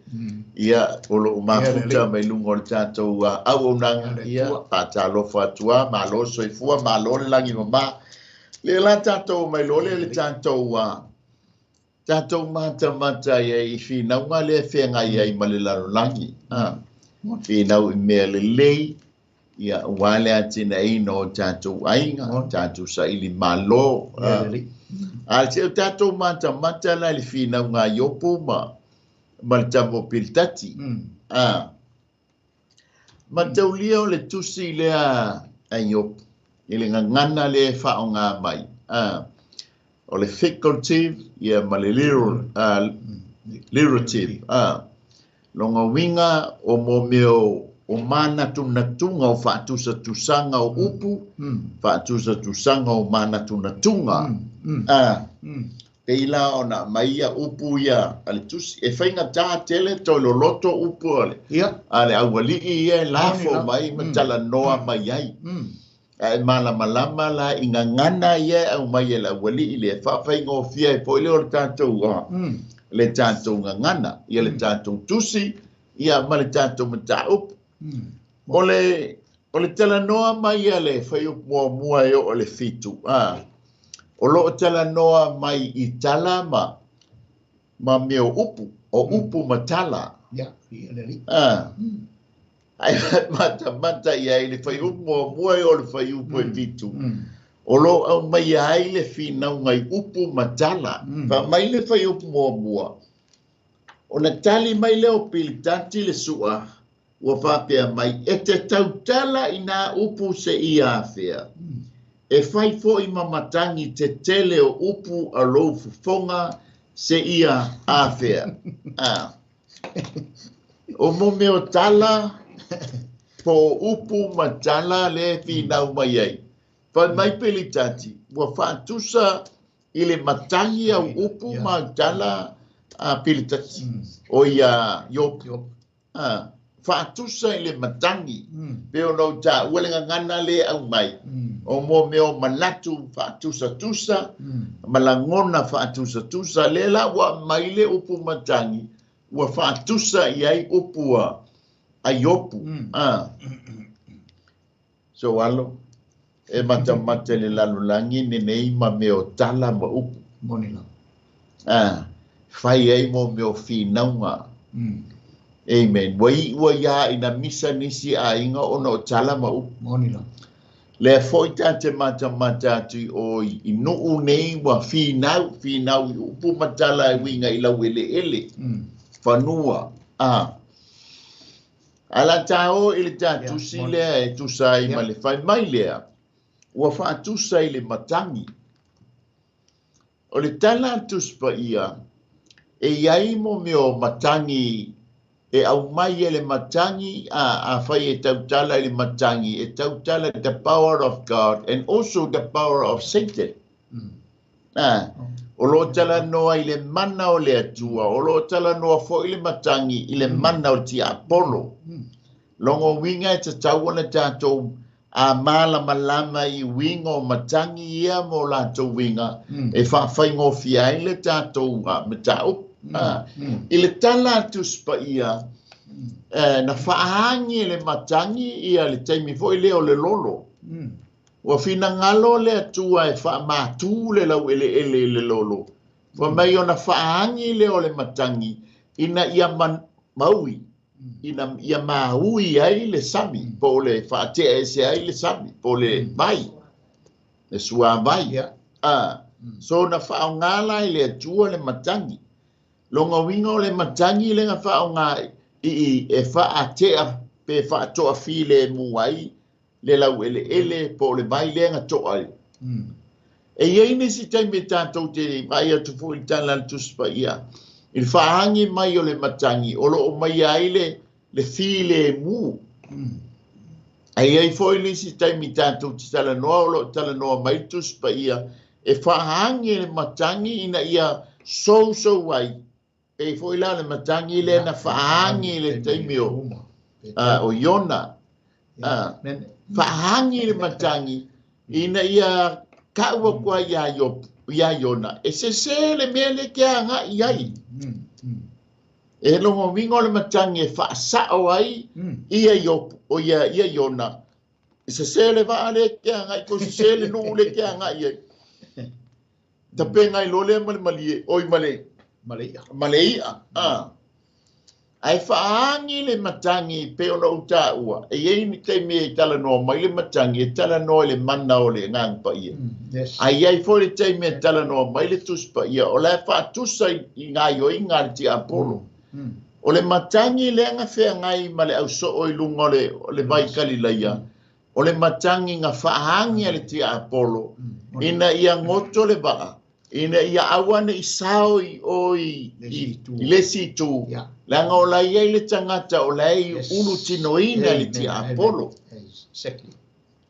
ia, o loo mafuta mai luga o le tatou auaunaga, ia, faatalofa atu lava, malo soifua, malo le lagi mama. Le la tatou mai loa lea le tatou tatou matamata ia i finauga lea feagai ai ma le lalolagi. Finau i mea lelei, ia ua le atinaeina o tatou aiga, tatou saili malo. A se o tatou matamata la i le finauga a Iopu ma le tama o Pilitati. Mataulia o le tusi lea a Iopu i le gagana lea e faaaoga mai, o le figurative ia ma le literative. Lona uiga o mea o manatunatuga o faatusatusaga o upu, faatusatusaga o manatunatuga. Pei la ona aumai ia upu ia a le tusi. E faigata tele toe loloto upu a le aualii ia e lafo mai ma talanoa mai ai. Ae malamalama la i gagana ia e aumai e le aualii lea e faafaigofie ai foi lea o le tatou le tatou gagana, ia le tatou tusi, ia ma le tatou mataupu. O le talanoa mai a le fuaiupu muamua e oo i le 7, o loo talanoa mai i tala ma mea o upu, o upu ma tala. Ai matamata ia i le fuaiupu muamua e oo i le fuaiupu e 7. O loo aumai ai le finauga i upu ma tala. Faamai le fuaiupu muamua. Ona tali mai lea o Pilitati le sua, ua faapea mai, e te tautala i nā upu se ia afea. E fai foi ma matagi te tele o upu a lou fofoga se ia afea. O mo mea o tala, po upu ma tala le finau mai ai. Fai mai Pilitati, ua faatusa i le matagi au upu ma tala a Pilitati. O ia Iopu. Faatusa i le matagi. Pe ona o tāua le gagana le aumai. O mo mea o manatu faatusatusa, ma lagona faatusatusa. Le la ua mai le upu matagi, ua faatusa i ai upu a Iopu. So alo, e matamata le lalolagi lenei ma mea o tala ma upu. Fai ai mo mea o finauga. Amen. Ua iua ia ina misa nisi aiga ona o tala ma upu. Lea foi ta te matamata atu i o i nuu nei ua finau, finau i upu ma tala e uiga i lau eleele. Fanua. Ala tā o i le tā tusi lea e tusa ai ma le fai mai lea, ua faatusa i le matagi. O le tala a Tusi Paia, e iai mo mea o matagi, e aumai e le matagi, a fai e tautala i le matagi, e tautala the power of God and also the power of Satan. O lo talanoa i le mana o le Atua, o lo talanoa foi i le matagi, i le mana o tiapolo. Logo uiga e tatau ona tatou a malamalama i uiga o matagi ia mo latou uiga, e faafaigofie ai le tatou mataupu. I le tala a Tusi Paia, na faaagi e le matagi ia le taimi foi lea o le lolo. Ua finagalo le Atua e faamatū le laueleele i le lolo. Fai mai ona faaagi lea o le matagi ina ia maui, ina ia maui ai le sami, po o le faatea ese ai le sami, po o le vai, le suavai. So na faaaoga la i le Atua le matagi. Loga uiga o le matagi le na faaaoga i e faatea pe faatoafilemu ai le laueleele po o le vai lea na toa ai. E iai nisi taimi e tatou te vaai atu foi i le tala a le Tusi Paia, i le faaagi mai o le matagi, o loo mai ai le filemu. E iai foi nisi taimi tatou te talanoa, o loo talanoa mai le Tusi Paia, e faaagi le matagi ina ia sousou ai. Pei foi la le matagi lea na faaagi le taimi o Iona. Faaagi le matagi ina ia kaua kua ia Iona. E sese le mea le ke agai ai. E logo uiga o le matagi e faasao ai ia Iopu, o ia Iona. E sese le vaa le ke agai, ko sese le nuu le ke agai ai. Tapenga i lo lea ma le malie, oi ma le Maleia. Ae faaagi le matagi pe ona o tāua. E iai ni taimi e talanoa mai le matagi, e talanoa i le mana o le Agaga Paia. Ae iai foi le taimi e talanoa mai le Tusi Paia, o la e faatusa i gaioiga a le tiapolo. O le matagi lea na feagai ma le ausoo i luga o le vai Kalilaia, o le matagi na faaagi a le tiapolo, ina ia goto le vaa, ina ia aua ne i sao i o i le isi itu, leaga o la i ai le tagata o la e ulu tinoina le tiapolo. Exactly.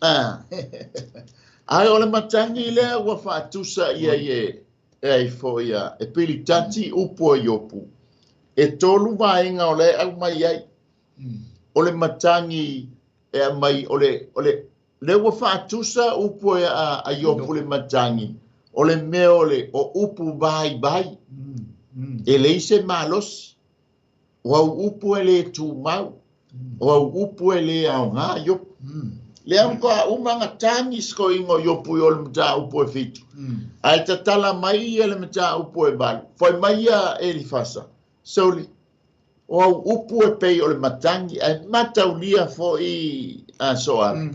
Ae o le matagi lea ua faatusa ia i e ai foi e pilitati upu o Iopu. E tolu vaega o le au mai ai. O le matagi e mai o le le ua faatusa upu a Iopu le matagi. O le mea o le o upu vai vai. E leai se malosi. O au upu e le tumau. O au upu e le aoga Iopu. Le au koa uma tangi skoingo Iopu i o le mata upu e fitu. Ae tatala mai ia le mata upu e valu. Foi mai ia Elifasa. Soli, o au upu e pei o le matangi, ae mataulia foi a soala.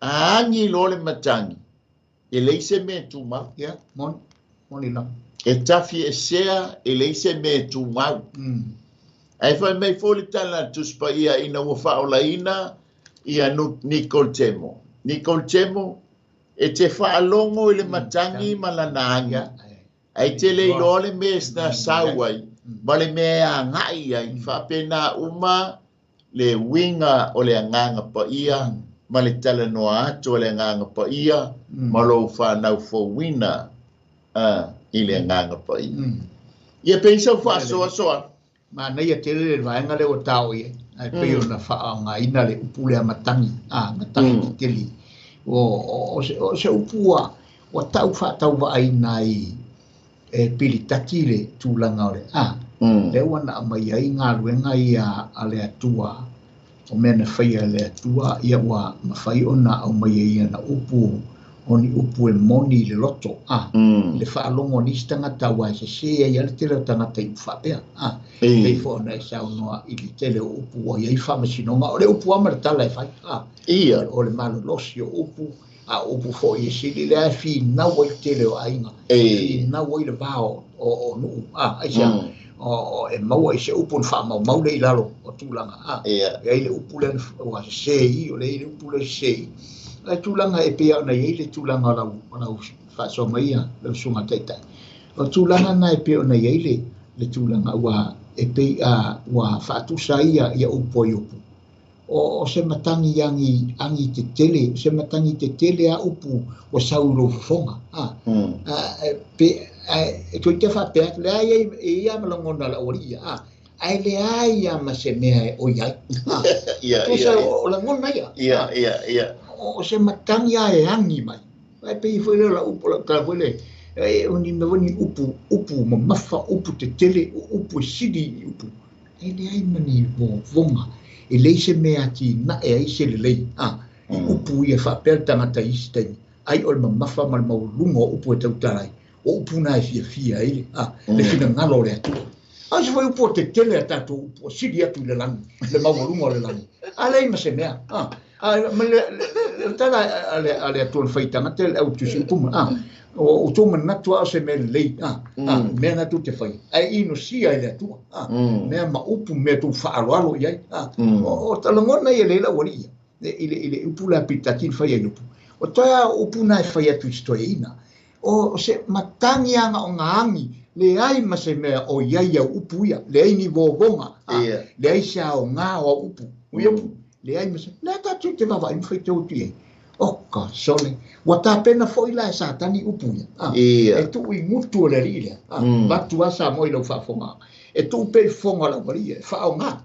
A agi lo le matangi, e leai se mea e tumau. Ia, moni lava. E tafi e sea, e leai se mea e tumau. Ae fai mai foi le tala a Tusi Paia ina ua faaolaina ia Nicole Temo. Nicole Temo, e te faalogo i le matangi ma lana agi. Ai te le iloa le mea na sau ai, ma le mea e agai ai, faapena uma le uiga o le agaga paia, ma le talanoa atu o le agaga paia, ma lou fanau fouina i le agaga paia. Ia pei sau faasoasoa. Manaia tele le vaega lea ua tao i ai, ae pei ona faaaogaina le upu lea matagi, matagi tetele. O se upu ua tau faatauvaaina ai e pilitati le tulaga o le a. Le ua na aumai ai galuega ia a le Atua, o mea na faia e le Atua, ia ua mafai ona aumai ai ana upu, o ni upu e moni i le loto, le faalogo o nisi tagata ua e sese ai le tele o tagata i upu faapea, pei foi ona e saunoa i le tele o upu ua i ai faamasinoga, o le upu lava ma le tala e fai, o le malolosi o upu, a upu foi e sili lea e finau ai le tele o aiga, finau ai le va o nuu, aisea, o e maua i se upu na faamaumau le i lalo o tulaga, e ai le upu lea ua sese i, o le ai le upu lea sese i. Le tulaga e pei ona i ai le tulaga o lau faasoa mai ia lau susuga taitai. O tulaga na e pei ona i ai le tulaga ua e pei ua faatusa ia upu o Iopu. O se matagi agi tetele, se matagi tetele a upu ua sau i lou fofoga. E toe te faapea atu, leai e ia ma lagona le aualii ia, ae leai ia ma se mea e oi ai. Tusa o lagona ia. O se matagi a e agi mai. Ai pei foi le la upu la tala foi le e o ni mea ni upu mamafa, upu tetele, upu e sili i upu. E leai ma ni vovoga. E leai se mea atinae ai se lelei. I upu ia faapea le tagata i isi taimi. Ai o le mamafa ma le maualuga o upu e tautala ai. O upu na e fiafia ai le finagalo o le Atua. A se foi upu o tetele a tatou upu o sili atu i le lagi, le maualuga o le lagi. A leai ma se mea. Ma le tala a le Atua na fai tagata le au tusi upu ma. O tou manatu a o se mea lelei. Mea na tou te fai. Ae inosia i le Atua. Mea ma upu, mea tou faaaloalo i ai. O talagona ia le lau alii ia. I le upu la pitati na fai ai upu. O toe a upu na e fai atu i se toeaina. O se matagi aga o gaagi, leai ma se mea o i ai au upu ia, leai ni vovoga, leai se aoga o au upu. O ia upu, leai ma se, lea tatou te vaavaai ma faitau atu i ai. O ka sole, ua tapena foi la e Satani upu ia. E tuu i gutu o le alii lea. Vatu a Samoa i lau faafofoga. E tuu pea i fofoga o le aualii ia, e faaoga.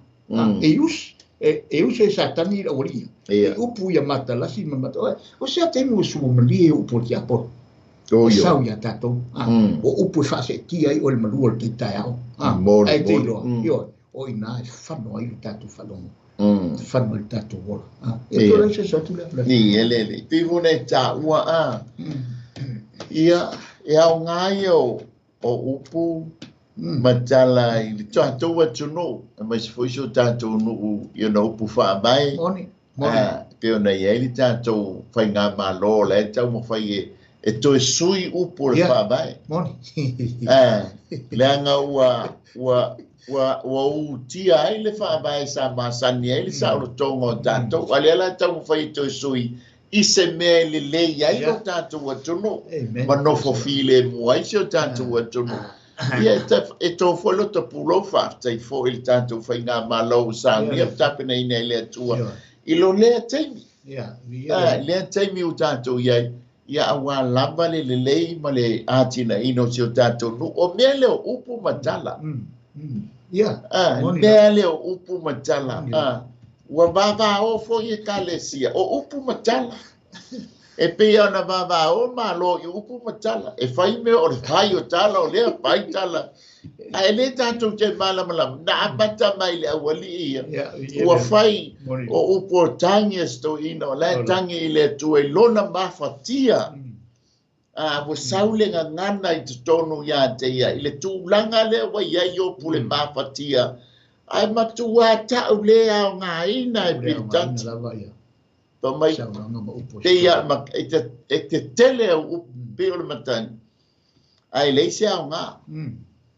E usi, e usi e Satani i le aualii ia. E upu ia matalasi ma mata. O se taimi ua suamalie e upu o le tiapolo. O sau ia tatou. O upu e faaseetia ai o le malua o le taitaeao. Ae te iloa. Ioe, o ina e fano ai le tatou faalogo. Fano ai le tatou ola. E toe lai se atu lea. Ni e lele. Pivu nei taua a. Ia, e aoga ia o upu ma tala i le tatou atunuu. Aemaise foi si o tatou nuu i ona upu faavae. Moni. Pei ona i ai le tatou faigamalo o la e taumafai e E toe sui upu o le Faavae. Moni. Leaga ua utia ai le Faavae sa masani ai le saolotoga o tatou. A lea la e taumafai e toe sui i se mea e lelei ai lo tatou atunuu ma nofo filemu ai si o tatou atunuu. Ia e tō foi lo tapulou faafetai foi i le tatou faigamalo ua saunia ma tapenaina e le Atua i lo lea taimi. Lea taimi ua tatou i ai, ia auā lava le lelei ma le atinaeina o si o tatou nuu. O mea lea o upu ma tala. Mea lea o upu ma tala. Ua vavao foi Ekalesia o upu ma tala. E pei ona vavao Malo i upu ma tala. E fai mea o le fai o tala o lea fai tala. Ae le tatou te malamalama. Na amata mai le aualii ia. Ua fai o upu o tagi a se toeaina o la e tagi i le Atua i lona mafatia. Ua sau le gagana i totonu ia te ia i le tulaga lea ua i ai Iopu le mafatia. Ae matua ta'u le aogaina e Pilitati. Pa mai te ia e te tele au upu pe o le matagi. Ae leai se aoga.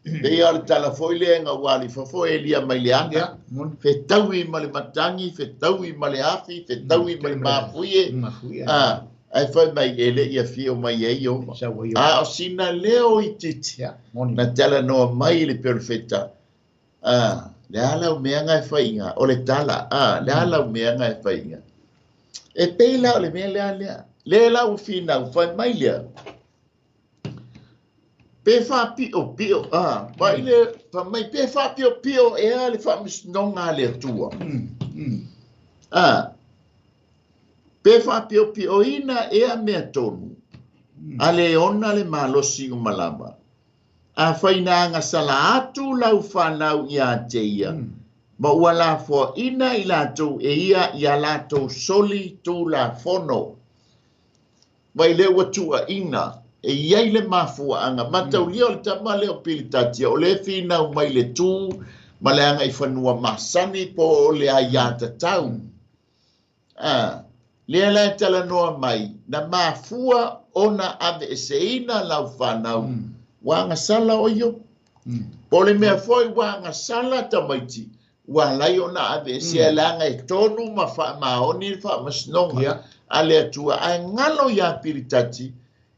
Pe ia o le tala foi lea ina ua alu i fafo e lia mai le ana. Fetaui ma le matagi, fetaui ma le afi, fetaui ma le mafuie. Ae fai mai e le ia fio mai ai Ieova. A o sina leo itiiti. Na talanoa mai le perofeta. Le a lau meaga e faiga, o le tala, le a lau meaga e faiga. E pei la o le mea lea lea. Le la ua finau, fai mai lea. Pe faapio pio, mai le, fai mai pe faapio pio e a le faamasinoga a le Atua. Pe faapio pio ina e a mea tonu, a le ona le malosi uma lava. A whaina agasala atu lau whanau ia te ia. Ma ua lafoa ina i latou e ia ia latou soli tū la fono. Mai le ua tua ina e iai le mafuaanga. Mataulia o le tama lea o Pilitatia o le finau mai le tū ma le aga i fanua masani po o le aia tatau. Lea la e talanoa mai na mafua ona ave e seina lau whanau. Ua agasala o Iopu. Po le mea foi ua agasala tamaiti. Ua lai ona ave e sea leaga e tonu ma faamaoni le faamasinoga a le Atua. Ae galo iā Pilitati,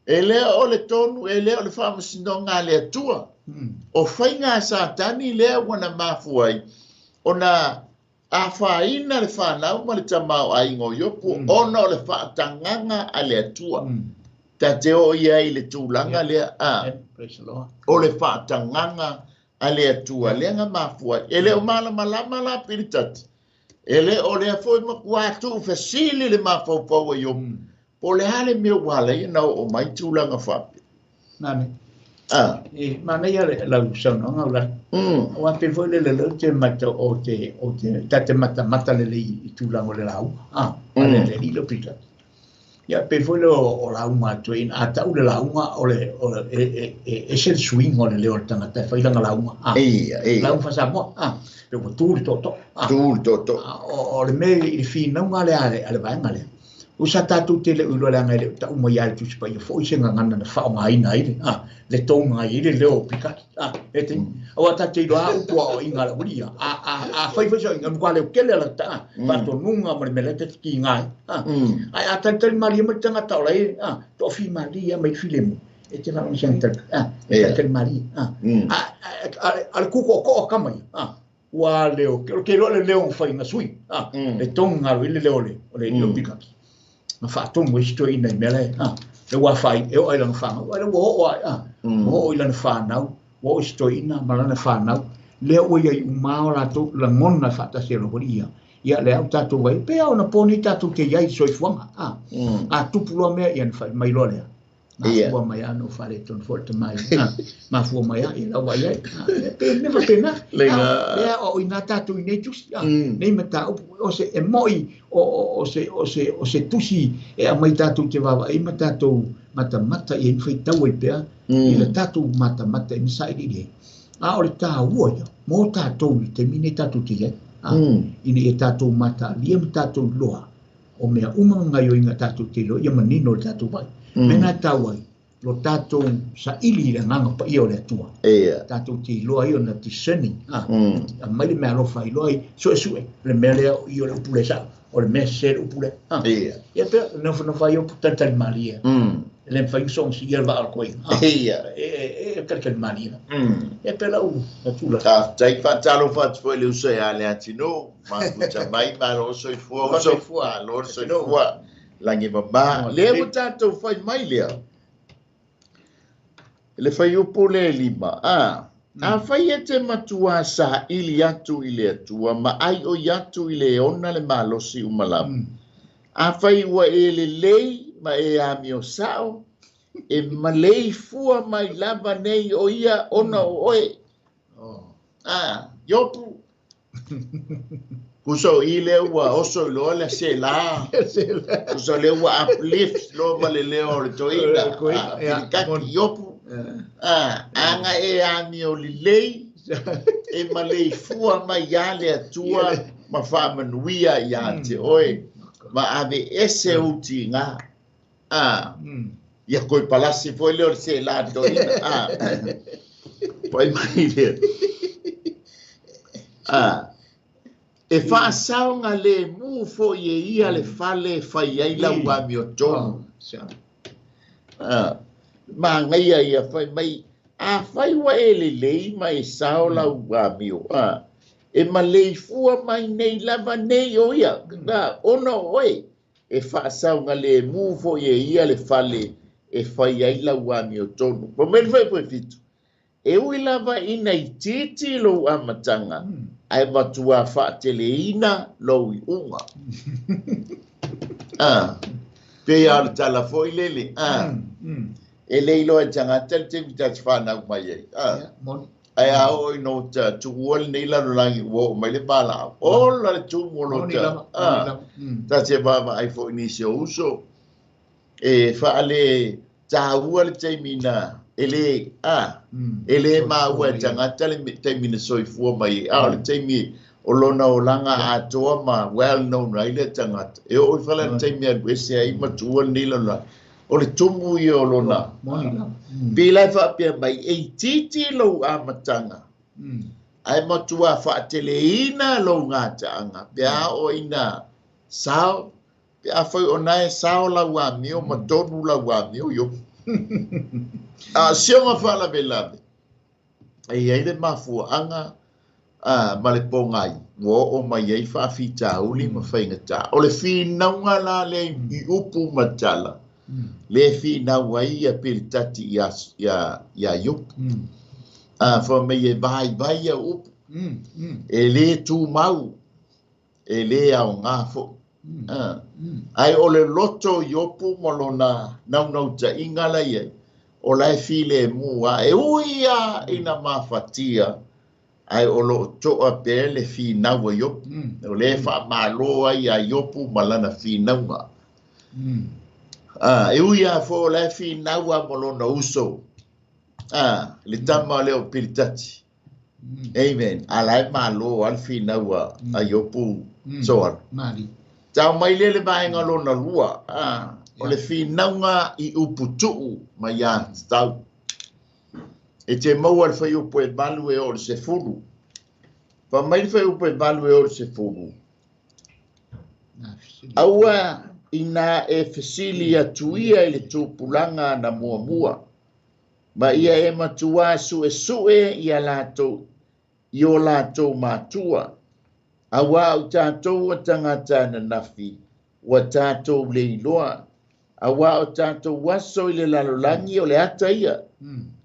e lea o le tonu, e lea o le faamasinoga a le Atua. O faiga a Satani lea ua na mafua ai, ona afaina le whanau ma le tamao aiga o Iopu, ona o le faatagaga a le Atua. Ta te o ia i le tulaga lea, o le faatagaga a le Atua, lea nga mafua. E le o malamalama la Pilitati. E le o lea foi matua atu fesili le mafaufau a Iopu. Po le a le mea ua ala ai na oo mai tulaga faapea. Nane. E manaia le lau saunoaga ula. Aua pei foi le lelei te mata o te ta te matamata lelei i tulaga o le lauga. A le le lilo Pilitati. Ia pei foi le o lauga atu ai, a ta'u le lauga o le e ese le suiga o le leo o le tagata e fai lana lauga. Lauga faa-Samoa. Pe ua tu le tootoo. Tu le tootoo. O le mea i le finauga lea a le vaega lea. Usa tatou te le iloa leaga e le o ta'u mai a le Tusi Paia foi se gagana na faaaogaina ai le toga ai le leo o Pilitati. E te aua tatou te iloa upu aoaiga a le aualii ia. A fai foi se aoaiga, matua leo tele ala ta faatonuga ma le mea la e ta te kiga ai. Ae a talitali malie mai le tagata o la e toafimalie mai le filemu, e te faalogo se tali, e talitali malie. A le kukokoa kama ia. Ua leo, o ke iloa le leo na fai na sui. Le toga galo i le leo o le leo Pilitati. Na faatomu ai si toeaina i mea la e, le ua fai, e oo ai lana whanau. Ai le ua oo ai, ua oo i lana whanau, ua oo i si toeaina ma lana whanau. Lea ua ia i umao latou lagona faatasi e le aualii ia. Ia le au tatou vai, pe au na poni tatou te iai soifuaga. A tupu loa mea ia na fai mai loa lea. Mafua mai a no whare tonu foi te mai. Mafua mai a i lau ai ai. Pe me fa pena. Lea o ina tatou i nei tusi. Nei mataupu o se e moi o se tusi e aumai tatou te vaavaai ma tatou matamata ia i faitau ai pea i le tatou matamata e masailiili ai. A o le tāua ia mo tatou i le taimi nei tatou te iai. Ina ia tatou mataalia ma tatou iloa o mea uma ma gaioiga tatou te iloa ia manino le tatou vai. Mea na e taua ai, lo tatou saili i le agaga paia o le Atua. Tatou te iloa ai ona discerning, aumai le meaalofa e iloa ai, suesue le mea lea o i o le upu lea sao, o le mea sese le upu lea. Ia pea, nofonofo ai upu talitali malie. E le mafai ona soona siia le vaa o le toeaina. E talitali malie. Ia pea lau tulaga. Faafetai, faatalofa atu foi i le uso ia Leatinuu, mafuta mai, malo soifua uso, malo le soifua, lagi e mama. Lea ua tatou fai mai lea, le fuaiupu lea e 5, afai e te matua saili atu i le Atua ma aioi atu i le ona le malosi uma lava, afai ua e lelei ma e amio sao, e maleifua mai lava nei o ia ona o oe. Iopu. Kusa o i lea ua oso i loa le sela. Kusa lea ua uplift loa ma le leo o le toeaina. Pilikaki Iopu. Aga e amio lelei, e maleifua mai ia le Atua ma faamanuia ia te oe, ma ave ese utiga. Ia koe palasi foi leo le sela toeaina. Pai mai lea. E faasaoga le mu foi e ia le fale fai ai lau amiotonu. Magaia ia fai mai, afai ua e lelei ma e sao lau amio, e maleifua mai nei lava nei o ia, ona o oe, e faasaoga le mu foi e ia le fale e fai ai lau amiotonu. Pa mai le fai foi 7. E ui lava ina i titi lou amataga, ae matua faateleina lou iuga. Pe ia o le tala foi lele. E le iloa e tagata le taimi ta te whanau mai ai. Ae a oo ina o ta tuua lenei lalolagi ua oo mai le valaau. Ola le tumu o lo ta. Ta te vaavaai foi nisi o uso. E faale taua le taimi na e le e le maua e tagata le taimi na soifua mai ai. O le taimi o lona olaga atoa ma well known ai le tagata. E oo i fala le taimi alu ese ai ma tuua lenei lalolagi. O le tumu ia o lona. Pila e faapea mai, e itiiti lou amataga. Ae matua faateleina lou gataaga. Pe a oo ina sao, pe afai ona e sao lau amio ma tonu lau amio io. Sioga faalavelave, e iai le mafuaaga ma le pogai, ua oo mai ai faafitauli ma faigata. O le finauga la lea i upu ma tala, le finau ai ia Pilitati ia Iopu. Fa mai e vaivai ia upu. E le tumau, e le aoga foi. Ai o le loto Iopu ma lona naunautaiga la iai, o la e filemu a e ui ia ina mafatia, ai o loo toa pea le finau a Iopu. O le faamalo ai ia Iopu ma lana finauga. E ui a fo o la e finau a ma lona uso. Le tama lea o Pilitati. Amen. A la e malo a le finau a Iopu soala. Tau mai le le vaega lona lua. O le finauga i uputuu ma ia tatau. E te maua le fuaiupu e 8 e oo i le 10. Fa mai le fuaiupu e 8 e oo i le 10. Aua ina e fesili atu ia i le tupulaga na muamua, ma ia e matua suesue ia latou i o latou matua. Aua o tatou o tagata ananafi, ua tatou le iloa. Aua o tatou aso i le lalolagi o le ata ia.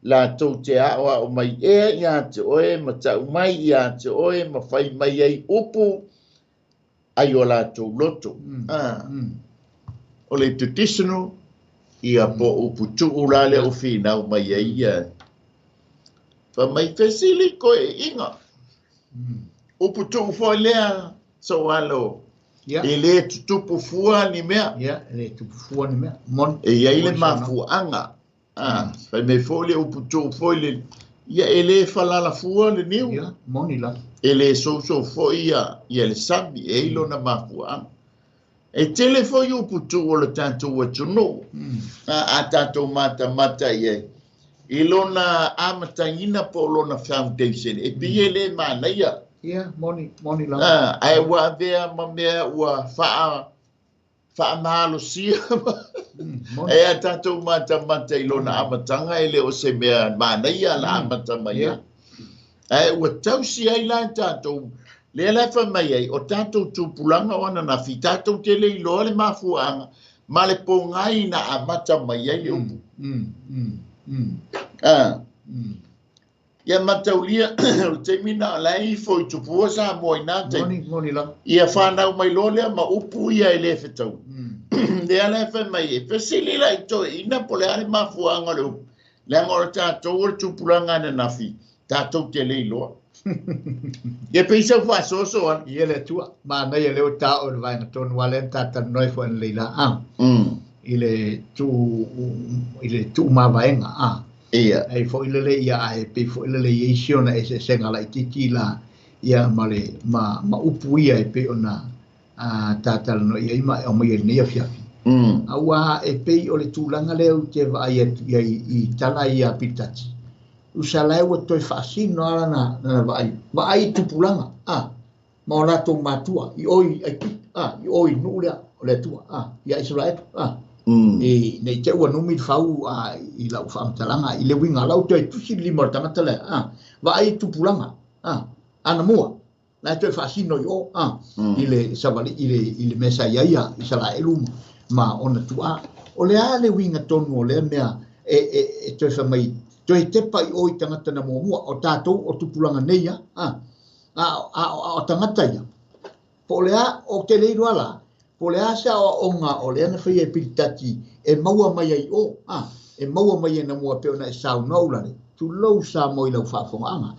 Latou te aoao mai ea ia te oe, ma tau mai ia te oe, ma fai mai ai upu ai o latou loto. O le traditional, ia po upu tuu la le o finau mai ai ia. Fa mai fesili koe inga. Upu tuu foi lea, so alo. E le tutupu fua ni mea. E le tutupu fua ni mea. E iai le mafuaaga. Fai mai foi le upu tuu foi le, ia e le falala fua le niu. Moni la. E le sousou foi ia le sami, e i lona mafuaaga. E tele foi upu tuu o le tatou atunuu. A tatou matamata i ai i lona amataina po o lona foundation, e pei e le manaia. Ia, moni, moni lava. Ae ua avea ma mea ua faamalosia. E a tatou matamata i lona amataga e le o se mea manaia la amata mai ai. Ae ua tausi ai la tatou lea la fai mai ai o tatou tupulaga o ananafi tatou te le iloa le mafuaaga ma le pogai na amata mai ai le upu. Ia mataulia o le taimi na o la e ifo i tupua Samoa i na taimi. Moni, moni lava. Ia whanau mai loa lea ma upu ia e le fetau. Lea la e fai mai e fesili la i toeaina po o le a le mafuaaga o le upu. Leaga o le tatou o le tupulaga ananafi tatou te le iloa. Ia pei sau faasoaso ana. Ia le Atua, manaia lea ua taoo i le vaega tonu a lea na tatalanoa ai foi analeila a. I le tuu i le tuumavaega a. Ai foi lele ia ae pei foi lele i ai si ona eseesega laitiiti la ia ma le ma upu ia e pei ona tatalanoa i ai ma e aumai ai lenei afiafi. Aua e pei o le tulaga lea ou te vaai atu i ai i tala ia a Pilitati. Usa la ua toe faasino lava lana vaai. Vaai i tupulaga a ma o latou matua i o i Aikupito a i o i nuu lea o le Atua a ia Isaraelu a. E nei te ua numi le fau a i lau faamatalaga i le uiga lau toe tusi le lima o le tagata lea a. Vaai i tupulaga a anamua la e toe faasino i o a i le savali i le mea sa i ai a Isaraelu ma ona tuaa. O le a le uiga tonu o lea mea e toe fai mai toe tepa i o i tagata na muamua o tatou o tupulaga nei a a o tagata ia. Po o le a o te le iloa la po o le a se aoaoga o lea na faia e Pilitati e maua mai ai o a e maua mai ai na mua pei ona e saunoa ulale tulou Samoa i lau faafogaaga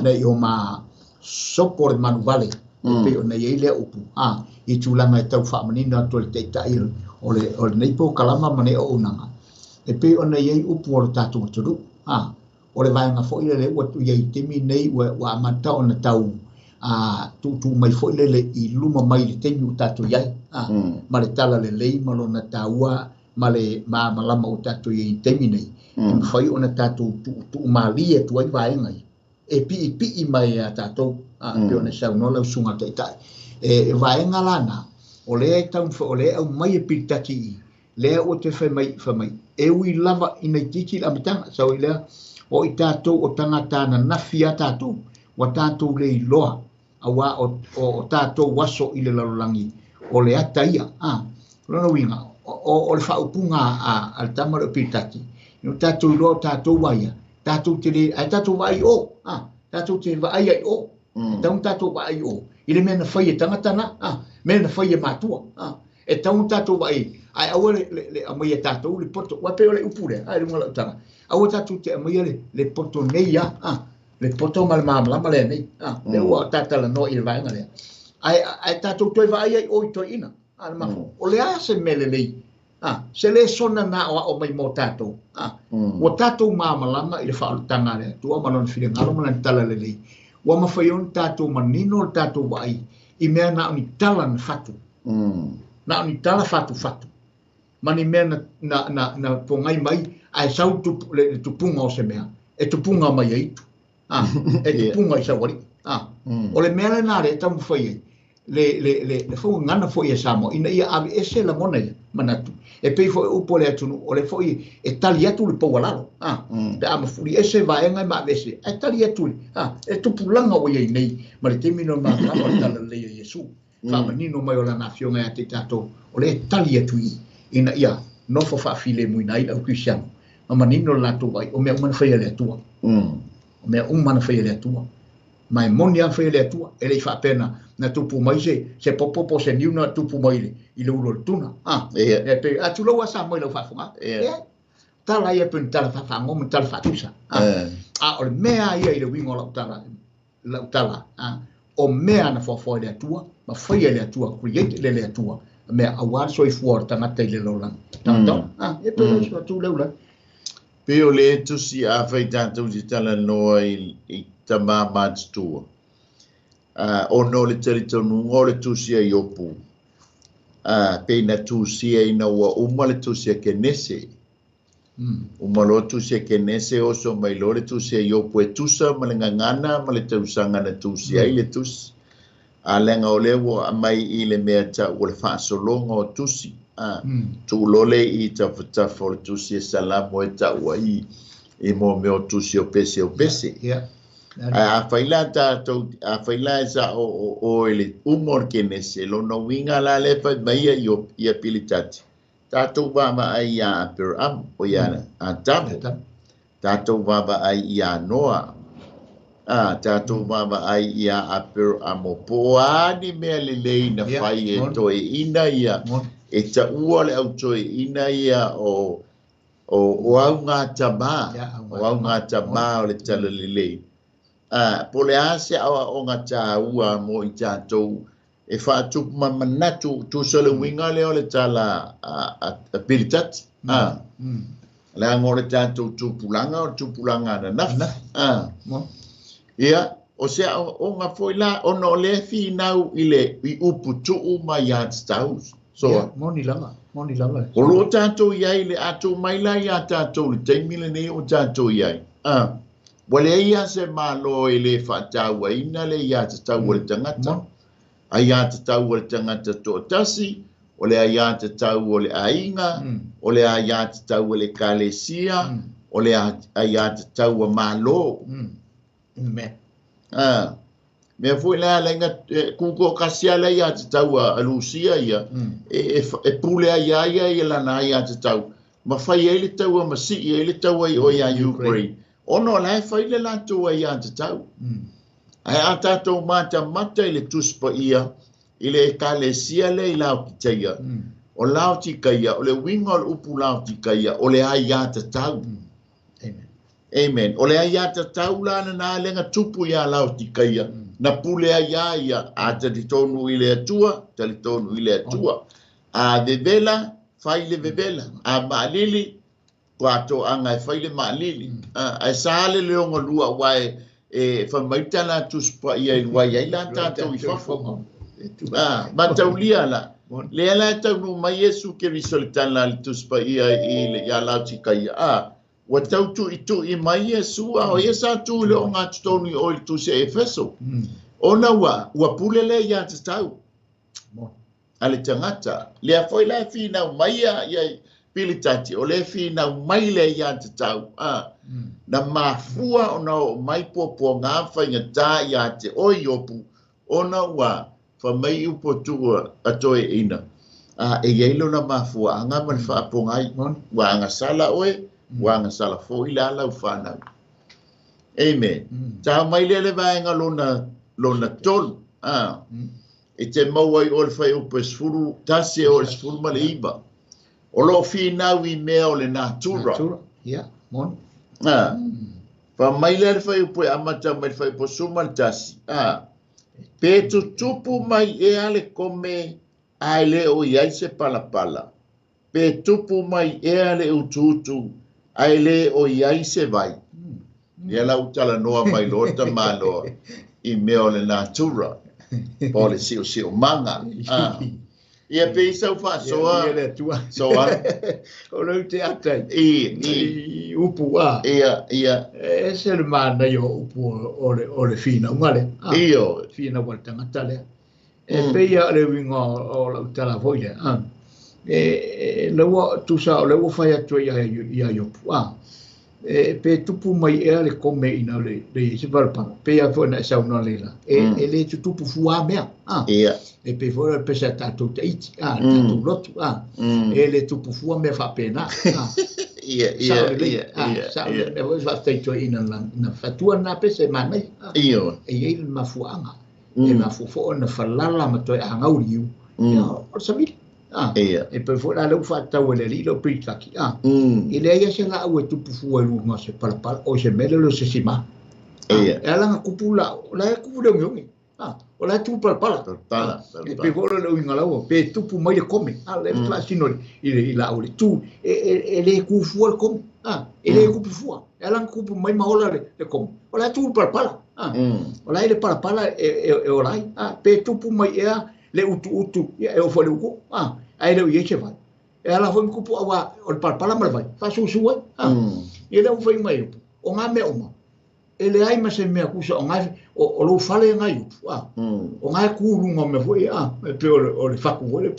nei o ma sopo le manuvale e pei ona i ai lea upu a i tulaga e tau faamanino atu e le taitai o le o lenei polokalama ma nei auaunaga e pei ona i ai upu o le tatou atunuu a o le vaega foi lele ua i ai i taimi nei ua amata ona tau tuutuu mai foi lele i luma mai i le taimi ua tatou i ai a ma le tala lelei ma lona taua ma le malamalama ua tatou i ai i taimi nei e mafai ona tatou tuutuumalie atu ai vaega ia e piipii mai ia tatou a pei ona saunoa lau susuga i le taitai e vaega lana o lea e taumafai o lea e aumai e Pilitati i lea ua toe fai mai e ui lava ina itiiti le amataga sau i lea o i tatou o tagata ananafi a tatou ua tatou le iloa aua o tatou aso i le lalolagi o le ata ia a lona uiga o le faaupuga a le tama lea o Pilitati o tatou iloa o tatou a ia tatou te le ae tatou vaai i o a tatou te vaai ai o e tatau ona tatou vaai i o i le mea na fai e tagata na a mea na fai e matua a e tatau ona tatou vaai ae aua le aumai e tatou le poto ua pei o le upu lea a i luga o lau tala aua tatou te aumaia le poto nei a le poto ma le malamalama lea nei a lea ua tatalanoa i le vaega lea ae tatou toe vaai ai o i toeaina a le mafua o le a se mea lelei a se le sona na o ao mai mo tatou a ua tatou malamalama i le faaolataga a le Atua ma lona finagalo ma lana tala lelei ua mafai ona tatou manino le tatou vaai i mea na o ni tala na fatu na o ni tala fatufatu ma ni mea na pogai mai ae sau le tupuga o se mea e tupuga mai ai itu a e tupuga i saualii a o le mea lena lea e taumafai ai le fauagana foi e Samoa ina ia aveese lagona ia manatu e pei foi upu o le atunuu o le foi e tali atu le paualalo a pe a mafuli ese vaega ma aveese ae tali atu a e tupulaga ua i ai nei ma le taimi na malamalama o le tala lelei a Iesu faamanino mai o lana afioga ia te i tatou o le tali atu i ina ia nofo faafilemuina ai le au Kerisiano ma manino le latou vaai o mea uma na faia e le Atua o mea uma na faia e le Atua ma e moni lava faia e le Atua e le i faapea na tupu mai se popo po o se niu na tupu mai i le ulu o le tuna a e pei a tulou a Samoa i lau faafogaga tala ia pei ni tala faafaagoa ma ni tala faatusa a o le mea ia i le uiga o lau tala a o mea na foafoa e le Atua ma faia e le Atua create e le Atua mea aua le soifua o le tagata i le lalolagi tagata a e pei o atu lea ula. Pei o le tusi a fai tatou te talanoa i tamā matutua. Ona o le talitonuga o le tusi a Iopu. Pe na tusia ina ua uma le tusia Kenese. Uma loa tusi e Kenese oso mai loa le tusi a Iopu e tusa ma le gagana ma le tausaga na tusi ai le tusi. A leaga o lea ua aumai i le mea ta'u o le fa'asologa o tusi, tuu loa le i tafatafa o le tusi e Salamo e ta'u ai i mo mea o tusi o pese o pese. Ae afai la tatou, afai la e sa'o o oe i le uma o le Kenese, lona uiga la lea e fai mai ia ia Pilitati, tatou vaavaai iā Aperaamo, o iā Atamu, tatou vaavaai iā Noa, tatou vaavaai iā Aperaamo, po o a ni mea lelei na fai e toeaina ia, e ta'ua le au toeaina ia o o augatamā, o augatamā o le talalelei. Po o le a se aoaoga tāua mo i tatou e faatupu ma manatu, tusa le uiga lea o le tala a Pilitati. Leaga o le tatou tupulaga o le tupulaga ananafi. Ia, o se aoaoga foi la, ona o lea e finau i le i upu tuu ma iā tatau. So, moni lava, moni lava. O lo o tatou i ai le a tuu mai la iā tatou i le taimi lenei o tatou i ai. Ua leai lava se Malo e lē fa'atāuaina le iā tatau a le tagata. Aiā tatau a le tagata to'atasi, o le aiā tatau o le aiga, o le aiā tatau a le ekalesia, o le aiā tatau a Malo. Mea foi le ala ai tuto'atasi lava le aiā tatau a Lusia ia, e pule ai iā ia i lana aiā tatau, ma fai ai le taua ma si'i ai le taua i o iā Ukraine, ona o la e fai le latou aiā tatau. Ae a tatou matamata i le Tusi Paia i le ekalesia lea i Laotikaia, o Laotikaia, o le uiga o le upu Laotikaia, o le aiā tatau. Amen. O le aiā tatau la lenā lea na tupu iā Laotikaia, na pule ai iā ia, a talitonu i le Atua, talitonu i le Atua. A vevela, fai le vevela. A ma'alili, ato'aga e fai le ma'alili. Ae sa le leogalua auā e fai mai tala a Tusi Paia i luai ai la tatou i fafo. Mataulia la, lea la e taunuu mai Iesu Keriso i le tala a le Tusi Paia i le iā Laotikaia. Ua tau tu'itu'i mai Iesu, a o ia sa tu i le ogatotonu i o i le tusi a Efeso. Ona ua pule le iā tatau a le tagata. Lea foi la e finau mai ia Pilitati, o lea e finau mai le aiā tatau. Na mafua ona oo mai puapuagā faigatā iā te oe Iopu, ona ua fai mai upu a Tu'u a toeaina, e i ai lona mafua'aga ma le fa'apogai. Ua agasala oe, ua agasala fo'i la lau fanau. Amen. Tau mai lea le vaega lona tolu. E te maua ai o le fuaiupu e 11 e oo i le 19. O lo'o finau i mea o le natura. Natura, ia, moni. Fai mai lea le fuaiupu e amata mai le fuaiupu 11. Pe tutupu mai ea le kome ae lē o i ai se palapala. Pe tupu mai ea le utuutu ae lē o i ai se vai. Ia la ua talanoa mai loa tamāloa i mea o le natura po o le si'osi'omaga. Ia pe i sau fa'asoa Ia le Atua. Soa. O le ute ata i i upu a. Ia, ia. E ese le manaia o upu o le finauga lea. Io. Finau a le tagata lea. E pei a le uiga o lau tala foi lea. E laua tusa o le ua fai atu ai ia Iopu. E pe tupu mai ea le kome ina le se palapala. Pe ia foi na e saunoa le la. E le tutupu fua mea. E pe foi le pese a tatou ta'iti. Tatou lotu. E le tupu fua mea fa'apena. Ia, ia, Sao lelei. Ia, ia, Sao ia. lelei. E foi fa'afetai toeaina na fatua na pese manaia. Io. E i ai le mafua'aga. E mafua foi ona falala ma toe agau liu. Ia, o le savili. Ia. E pe foi la le ua fa'atatau e le alii lau Pilitati. E leai se la'au e tupu fua i luga o se palapala o se mele o se simā. Ia. E ala na kupu la, o la e kupu le ogeoge. O la e tupu palapala. Palapala, E palapala. pe foi le uiga laua, pe tupu mai le kome. Le fa'asino i la'au le tu, e lē ku fua le kome. E lē kupu fua. E ala na kupu mai ma ola le kome. O la e tu le palapala. O la e le palapala e ola ai. Pe tupu mai ea Le utuutu, ia e oo foi i le utuutu, a, ae le o i ai se vai. E ala foi ma tupu auā o le palapala ma le vai, faasusu ai, a. Ia lea ua fai mai e Iopu, o ngā mea uma, e leai ma se mea kusa o ngā, o lou fale ngā Iopu, a. O ngā e kū luga o mea foi, a, e pei o le fatu foi le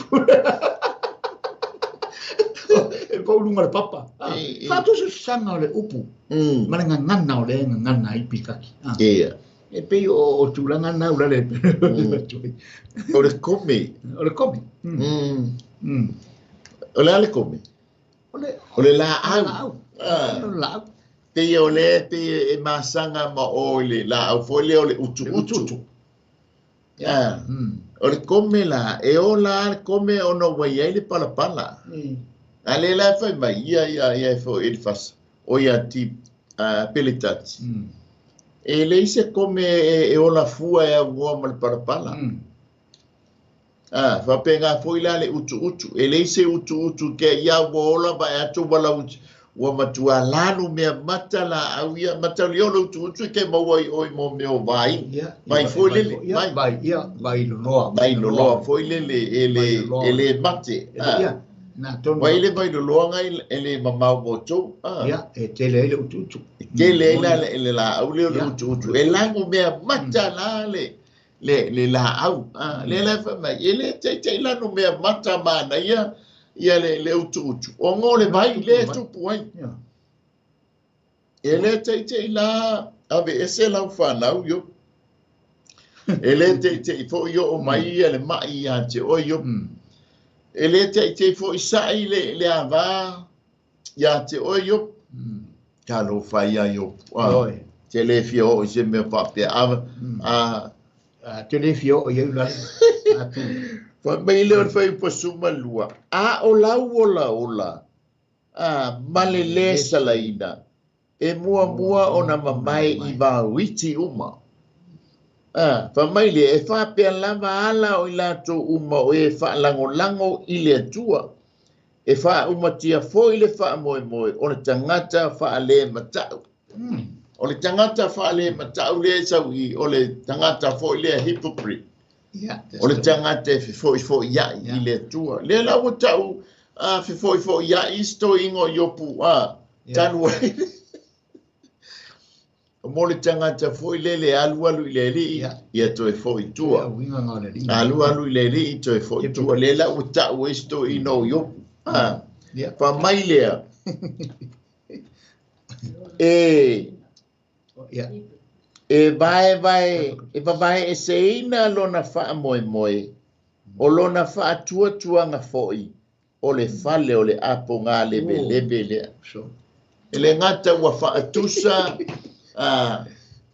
e pau luga o le papa, a. Faatususaga o le upu ma le gagana o lea e gagana ai pikaki, a. E pei o tulaga na ulale. O le kome. O le kome. O le a le kome? O le laau. O le laau. Pei o le pei e masaga ma o i le laau foi lea o le utuutu. O le kome la, e ola le kome ona ua i ai le palapala. A le la e fai mai, ia ia ia e foi Elifasa, o ia ti Peletati. E leai se kome e ola fua e aunoa ma le palapala. Faapena foi la le utuutu. E leai se utuutu ke ia ua ola vae atu ua lau ua matua lanu mea mata laau ia mataulia o le utuutu ke maua i oi mo mea o vai. Vai foi lele. Vai. Vai, ia, vai loloa. Vai loloa foi lele e le e le mate. Ia. Na tonu. Vai le vai loloa ngai e le mamao mo tou. Ia, e tele ai le utuutu. E tele ai la le laau lea o le utuutu. E lanu mea mata la le laau. Le la fai mai, e le teitei lanu mea mata manaia ia le utuutu. O ngō le vai le tupu ai. E le teitei la ave ese lau whanau yo. E le teitei fo i o mai ia le mai ia te oi yo. E le teitei fo i sai le ava ia te oi yo. Ka lo whai ia yo. Te le fia o i se mea whapea. Te le fia o i au lale. Fa mai le o le whai pasuma lua. A o lau ola ola. A male le salaina. E mua mua o na mamae i vauiti uma. Fa mai le e whapea lava ala o i lātou uma o e whaalangolango i le atua. E wha umatia foi le wha moe moe o le tangata wha le matau. O le tangata wha le matau le sau i o le tangata foi le hypocrite. O le tangata e fefoi foi ia i le atua. Le la ua tau fefoi foi ia i sto ingo Iopu tanu ai. O mo le tangata foi le le alu alu i le alii, ia toe foi tua. Alu alu i le alii, toe foi tua. Le la ua tau e sto ino Iopu. Fa mai lea. E e vae vae, e vavae e seina lona wha moe moe, o lona wha tua tuanga foi, o le fale o le apo ngā lebe lebe lea. E le ngata ua wha atusa,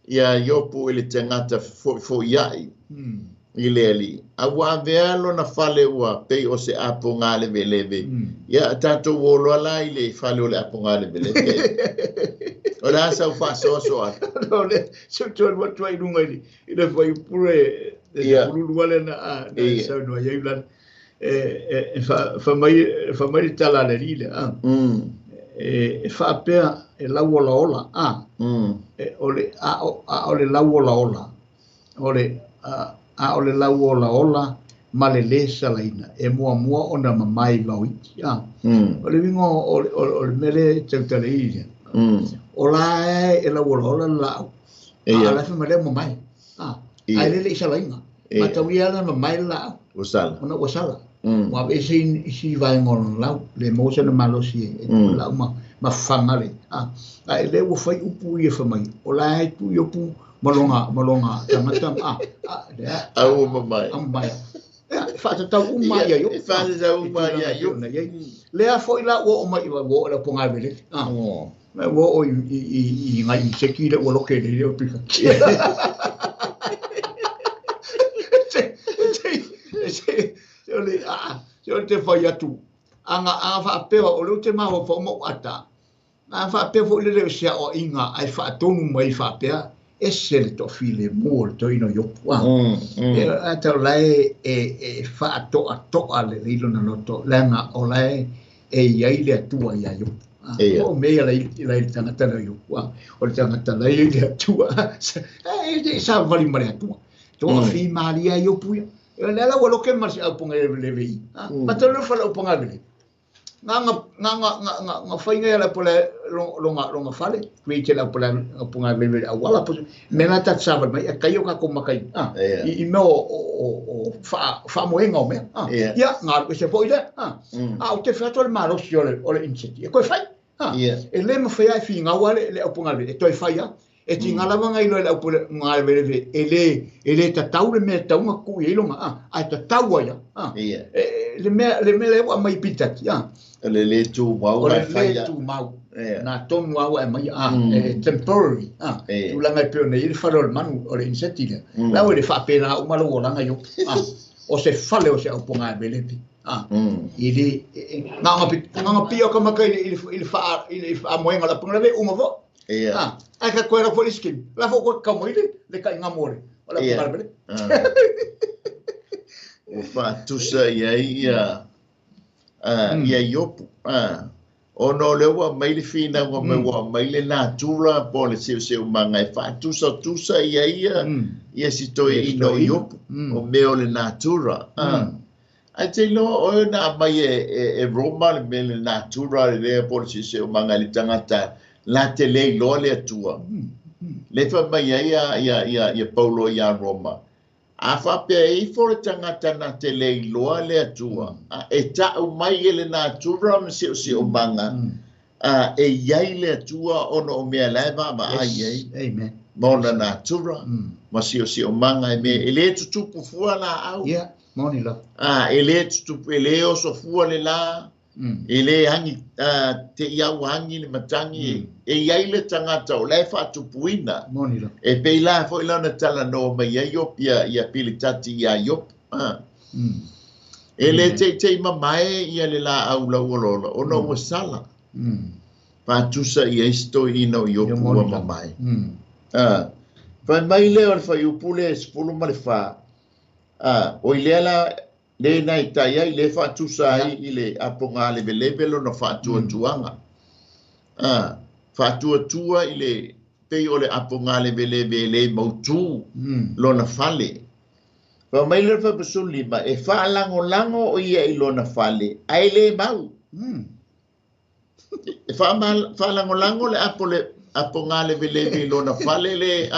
ia Iopu e le tangata foi foi iai, i le alii. A ua avea lona fale ua pei o se apo ngā lebe lebe. Ia tātou oloa la i le fale o le apo ngā lebe lebe. O le asa u whaasoaso atu. O le, se tuan watu ai lunga i le whai pure, e pululu ale na sau noa iau lana. E wha mai le tala le rile, a. E whaapea e lau ola ola, a. O le, a o le lau ola ola. O le, a o le lau ola ola, ma le le salaina. E mua mua o na mamae vauiti, a. O le wingo o le mele tautale i. O la e lau ola ola lau. A la wha male mamae. A lele i salaina. Ma tau ia la mamae lau. O sala. Ona ua sala. Wa e se isi vaenga o lau. Le mosa na malosi e lau ma whanga le. A e le ua whai upu i e whamai. O la e tu i upu malonga tangata. A ua mamae. A mamae. Whaatatau uma ia yo. Whaatatau uma ia yo. Lea foi la ua o mai ua o la ponga vele. Ua o i ngai i seki le ua loke le leo pika. Se o le te whai atu. Anga whaapea o leo te maho wha o ata. Anga whaapea fo le leo sea o inga ai whaatonu mai whaapea. E se le tofi le mua le toino Iopu. E ata o lae e whaatoa toa le leilo na loto. Langa o lae e iai le atua ia Iopu. O mea lai le tangata le Iopu. O le tangata lai le atua. E sa vali ma le atua. Toa fi malia Iopu ia. Le ala ua loke ma se auponga e leve i. Ma te lo fale auponga leve. Nga whainga ia pole longa fale, kui te lau pole auponga leve au ala po. Me la ta sava mai a kai o ka ko makai. I mea o whaamoenga o mea. Ia, ngā se po i le. A o te whato le malosi o le insect. E koe whai. E le mawhai ai whinga ua le auponga leve. E toi whai a. E ti ngā lava ngai loe le auponga leve e le tatau le mea taunga ku i longa. A e tatau ai. Le mea le ua mai pitati. Le le tū mau. O le le tū mau. Nā tonu au e mai. E temporary. Tūlanga e peo nei le whare o le manu o le insecti lea. Lau e le whaapena o malo o langa yo. O se fale o se auponga e melepi. I le ngā pio ka maka i le whaamoenga la punga leve unga fo. Ai ka koe rafo i skim. La fo koe ka moi le ka inga more. O la punga leve. O whaatusa ia ia ia Iopu. O no le ua mai le whina ua mai ua mai le natura po le seu seu manga e whaatusa tusa ia ia ia si toi ino Iopu. O mea o le natura. Ai te loa o nā mai e Roma le mea le natura le lea po le seu seu manga le tangata la te lei loa le atua. Le fa mai ai ia Paulo ia Roma. A whapea e ifo le tangata na te lei loa le atua. E tau mai e le natura ma seo seo manga. E iai le atua ono o mea lae ma ai ai. Amen. Ma ona natura. Ma seo seo manga e mea. E le tutupu fua la au. Yeah, moni la. E le tutupu, e le oso fua le la. E le hangi, te iau hangi le matangi. E iai le tangata o lae whaatupuina. Moni la. E pei la fo ila na tala no mai ia Iop, ia Pilitati ia Iop. E le te te mamae ia le la au lau olola. Ona ua sala. Whaatusa ia isto ina o Iop ua mamae. Whai mai leo le whai upule 14 ma le 4. O i lea la le nei tai ai le whaatusa ai i le aponga leve leve lona whaatuatuanga. Whaatuatua i le pei o le aponga leve leve le mautu lona fale. Wha mai le whapasulima e whaalangolango o ia i lona fale ai le mau. E whaalangolango le apo le aponga leve leve i lona fale le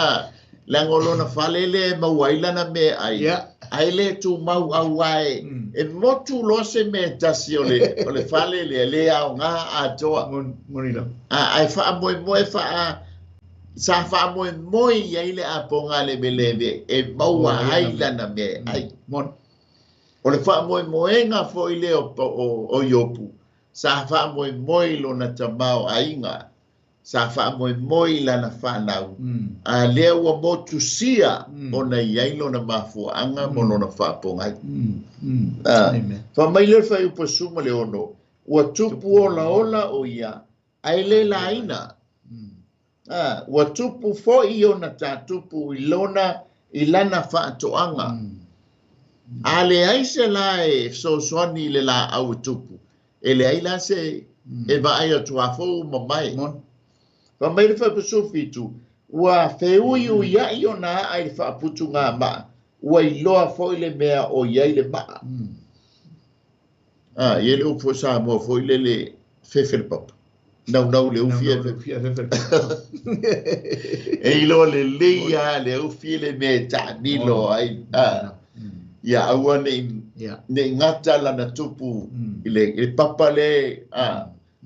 lango lona fale le mauailana me ai. Ai le tu mau au ai. E motu lo se me tasi o le fale le le au ngā atoa. Moni la. Ai wha moe moe wha sa wha moe moe ia i le aponga leve leve e maua ai lana me ai. Mon. O le wha moe moe ngā fo i le o Iopu. Sa wha moe moe lona tamao ainga. Sa wha moe moe lana whanau. A lea ua motu sia o na iai lona mafuanga mo lona whaapongai. Wha mai le whai upasuma le ono. Ua tupu ola ola o ia. Ai le laina. Ua tupu foi o na tātupu i lona i lana whaatoanga. A le aise la e sosoani le la au tupu. E le ai la se e vaai atu afou mamae. Wha mai le whaipasufitu, ua wheui u iai o nā ai le whaaputu ngā maa. Ua iloa foi le mea o iai le maa. Ie le upo sa mua foi le le fefe le papa. Nau nau le ufi e fefe. E iloa le leia le ufi le mea tāmilo ai. Ia aua nei ngata lana tupu i le papa le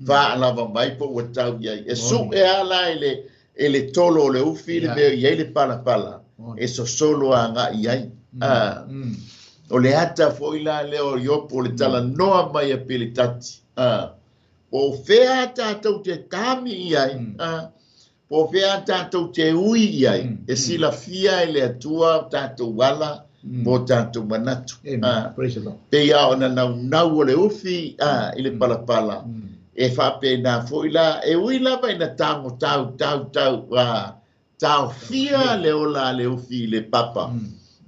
whaalava mai po ua tau iai. E su e ala e le tolo o le ufi le mea iai le palapala. E sosolo a ngā iai. O le ata foi la leo o Iopo o le tala noa mai a Pilitati. O whea tātou te tāmi iai. Po whea tātou te ui iai. E sila fia e le atua tātou wala mo tātou manatu. Pe ia o na nau nau o le ufi i le palapala. E whape nā foi la, e ui lava ina tango tau, tau, tau, tau fia le ola le ufi le papa.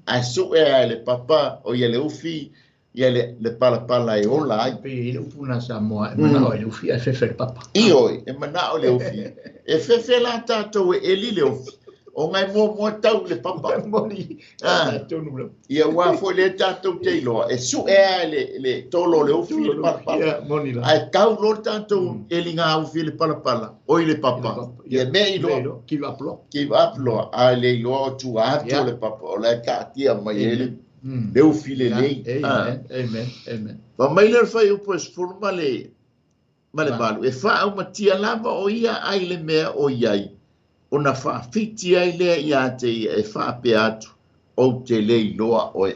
A su e a le papa, o ia le ufi, ia le palapala e ola ai. Pe i le upu nā Samoa, e manao e le ufi, e fefe le papa. Ioi, e manao le ufi. E fefe la tātou e eli le ufi. O ngai mua tau le papa. Moni. Ah. Tonu le. Ia ua foi le tatou te iloa e sue ai le tolo o le ufi i le palapala. Ia, moni la. Ae tau loa le tatou eliga ufi i le palapala, oi le papa. Ia mea iloa. Give up loa. Give up loa. Ae le iloa o tua atu o le papa. O la e taatia mai ai le ufi lelei. Amen, amen, amen. Fa mai le fuaiupu e 18, e faaumatia lava o ia ai le mea o iai, ona faafiti ai lea ia te ia e faapea atu, ou te le iloa oe.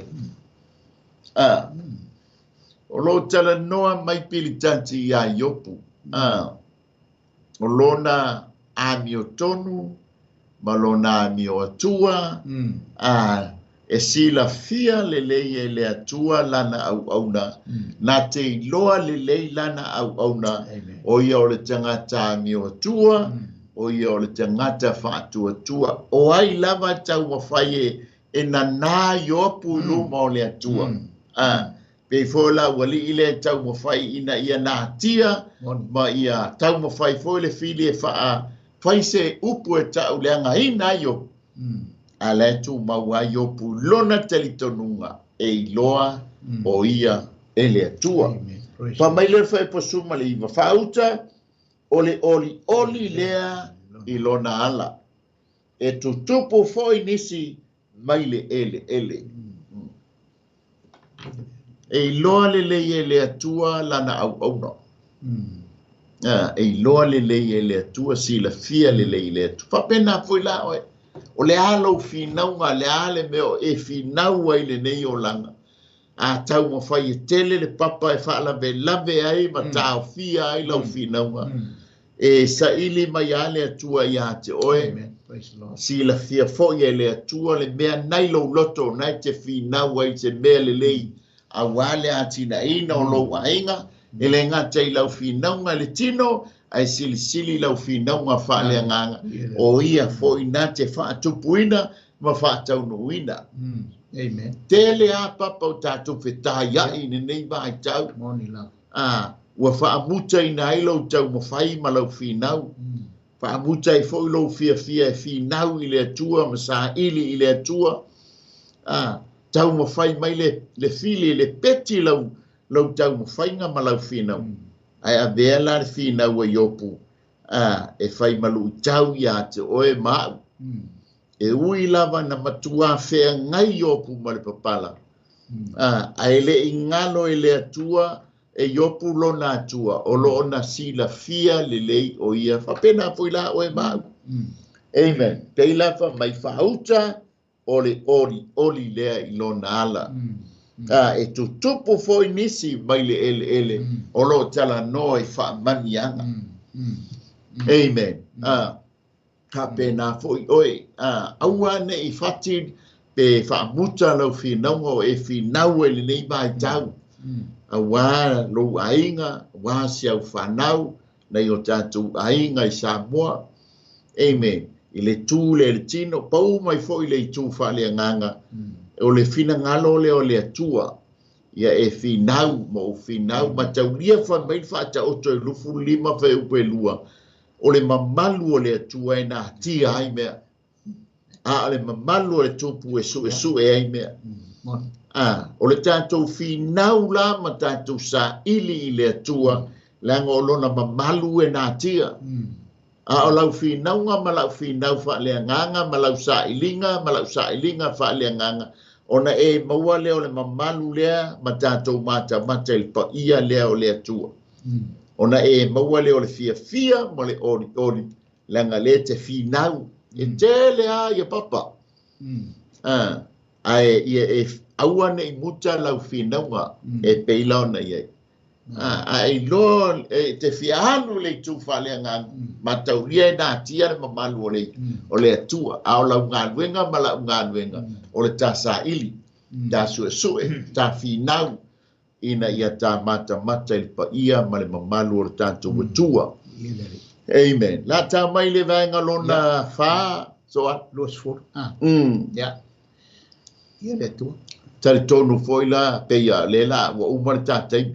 O lo talanoa mai pilitati ia Iopu. O lona amiotonu ma lona amio atua, e silafia lelei e le Atua lana auauna, na te iloa lelei lana auauna, o ia o le tagata amio atua, o ia o le tagata faatuatua, o ai lava taumafai e nanā Iopu i luma o le Atua. Pei foi la ua lii le taumafai ina ia natia, ma ia taumafai foi le fili e fai se upu e tau leagaina ai Iopu. A le tu maua Iopu lona talitonuga e iloa o ia e le Atua. Fa mai le 19 faauta o le oli oli lea i lona ala. E tutupu foi nisi mai le ele ele. E iloa lelei e le Atua lana auauna. E iloa lelei e le Atua, silafia lelei le Atua. Faapena foi la oe. O le a lou finauga, le a le mea o e finau ai lenei olaga. A taumafai e tele le papa e faalavelave ai ma taofia ai lau finauga. E saili mai a le Atua ia te oe. Silafia foi e le Atua le mea nai lou loto, nai te finau ai se mea lelei. Auā le atinaina o lou aiga, e le gata i lau finauga le tino, ae silisili lau finauga faaleagaga. O ia foi na te faatupuina ma faataunuuina. Amen. Tele a papa o tatou fetaiai i lenei vaitau. Moni lava. Ua faamutaina ai lou taumafai ma lau finau. Faamuta ai foi lou fiafia e finau i le Atua ma saili i le Atua. Taumafai mai le fili le peti lau taumafaiga ma lau finau. Ae avea la le finau a Iopu, e fai maluitau ia te oe ma au. E ui lava na matua feagai Iopu ma le papala. Ae le i galo e le Atua, e Iopu lona Atua, o loo na silafia lelei o ia. Faapena foi la oe ma au. Amen. Pei lava mai faauta o le oli oli lea i lona ala. E tutupu foi nisi mai le ele ele, o lo talanoa i faamaniaga. Amen. Ka pena foi oe. Aua ne i fati pe faamuta lau finauga o e finau e lenei vaitau. Auā lou aiga, auā si au fanau, nai o tatou aiga i Samoa. Amen. I le tū le le tino, pau mai foi le itu faaleagaga. O le finagalo le o le Atua, ia e finau, ma o finau, ma taulia fa mai faataoto e 25 fuaiupu 2, o le mamalu o le Atua e natia ai mea. A o le mamalu o le tupu e suesue ai mea. O le tatou finau la ma tatou saili i le Atua, leaga o lona mamalu e natia. A o lau finauga ma lau finau faaleagaga ma lau sailiga ma lau sailiga faaleagaga, ona e maua lea o le mamalu lea ma tatou matamata i le paia lea o le Atua. Ona e maua lea o le fiafia ma le olioli, leaga le te finau. E tele a ia papa. Ae ia e aua nei muta lau finauga e pei la ona iai. Ae iloa e te fia alu le itu faaleagaga, ma taulia e natia le mamalu o le Atua. A o lau galuega ma lau galuega, o le ta saili, ta suesue, ta finau, ina ia ta matamata i le paia ma le mamalu o le tatou Atua. Amen. La ta mai le vaega lona fa, so a? 20. Ia. Ia le Atua. Talitonu foi la, pe ia le la, ua uma le tatai.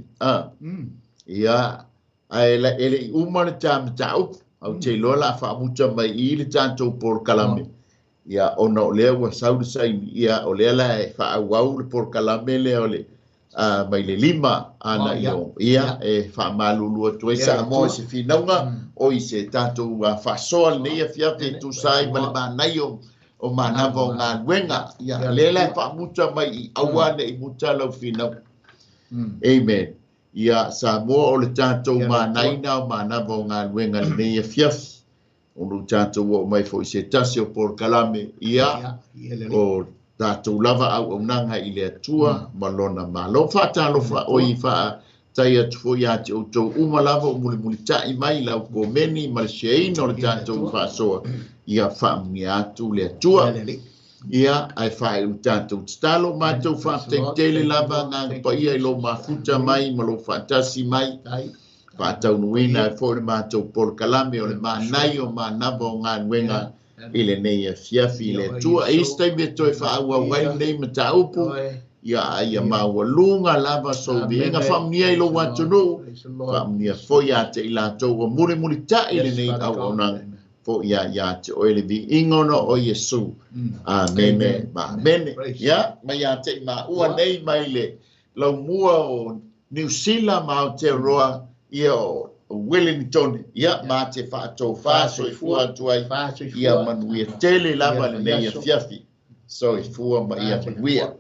Ia, ae la, ele i uma le ta mataupu. Au te iloa la faamuta mai i le tatou polokalame. Ia, ona o lea ua sau le saini, ia, o lea la e faaauau le polokalame lea o le mai le 5 ana i o. Ia, e faamalulu atu ai Samoa i se finauga, o i se tatou faasoa lenei afiafi e tusa ai ma le manaia o manava o galuega. Ia, lea la e faamuta mai i aua ne i muta lau finauga. Amen. Ia, Samoa o le tatou manaina o manava o galuega lenei afiafi. O lo tatou o mai foi se tasi o polokalame, ia, o tatou lava auaunaga i le Atua ma lona malo. Faatalofa o i faatai atu foi ia te outou uma lava o mulimulitai mai lau komeni ma le sheaina o le tatou faasoa, ia faamanuia atu le Atua. Ia, ae faaiu tatou tatalo, matou faafetai lava agaga paia i lo mafuta mai ma lo faatasi mai. Faataunuina ai foi le matou polokalame o le manaia o manava o galuega i lenei afiafi i le Atua. E isi taimi e toe faaauau ai lenei mataupu, ia aia maualuga lava sou viiga. Faamanuia i lou atunuu, faamanuia foi ia te i latou ua mulimulitai lenei auaunaga foi ia te oe le viiga ona o Iesu. Amene ma amene. Ia, mai ia te i maua nei mai le laumua o Niu Sila ma Aotearoa, ia o Wellington, ia ma te faatofā soifua atu ai, ia manuia tele lava lenei afiafi. Soifua ma ia manuia.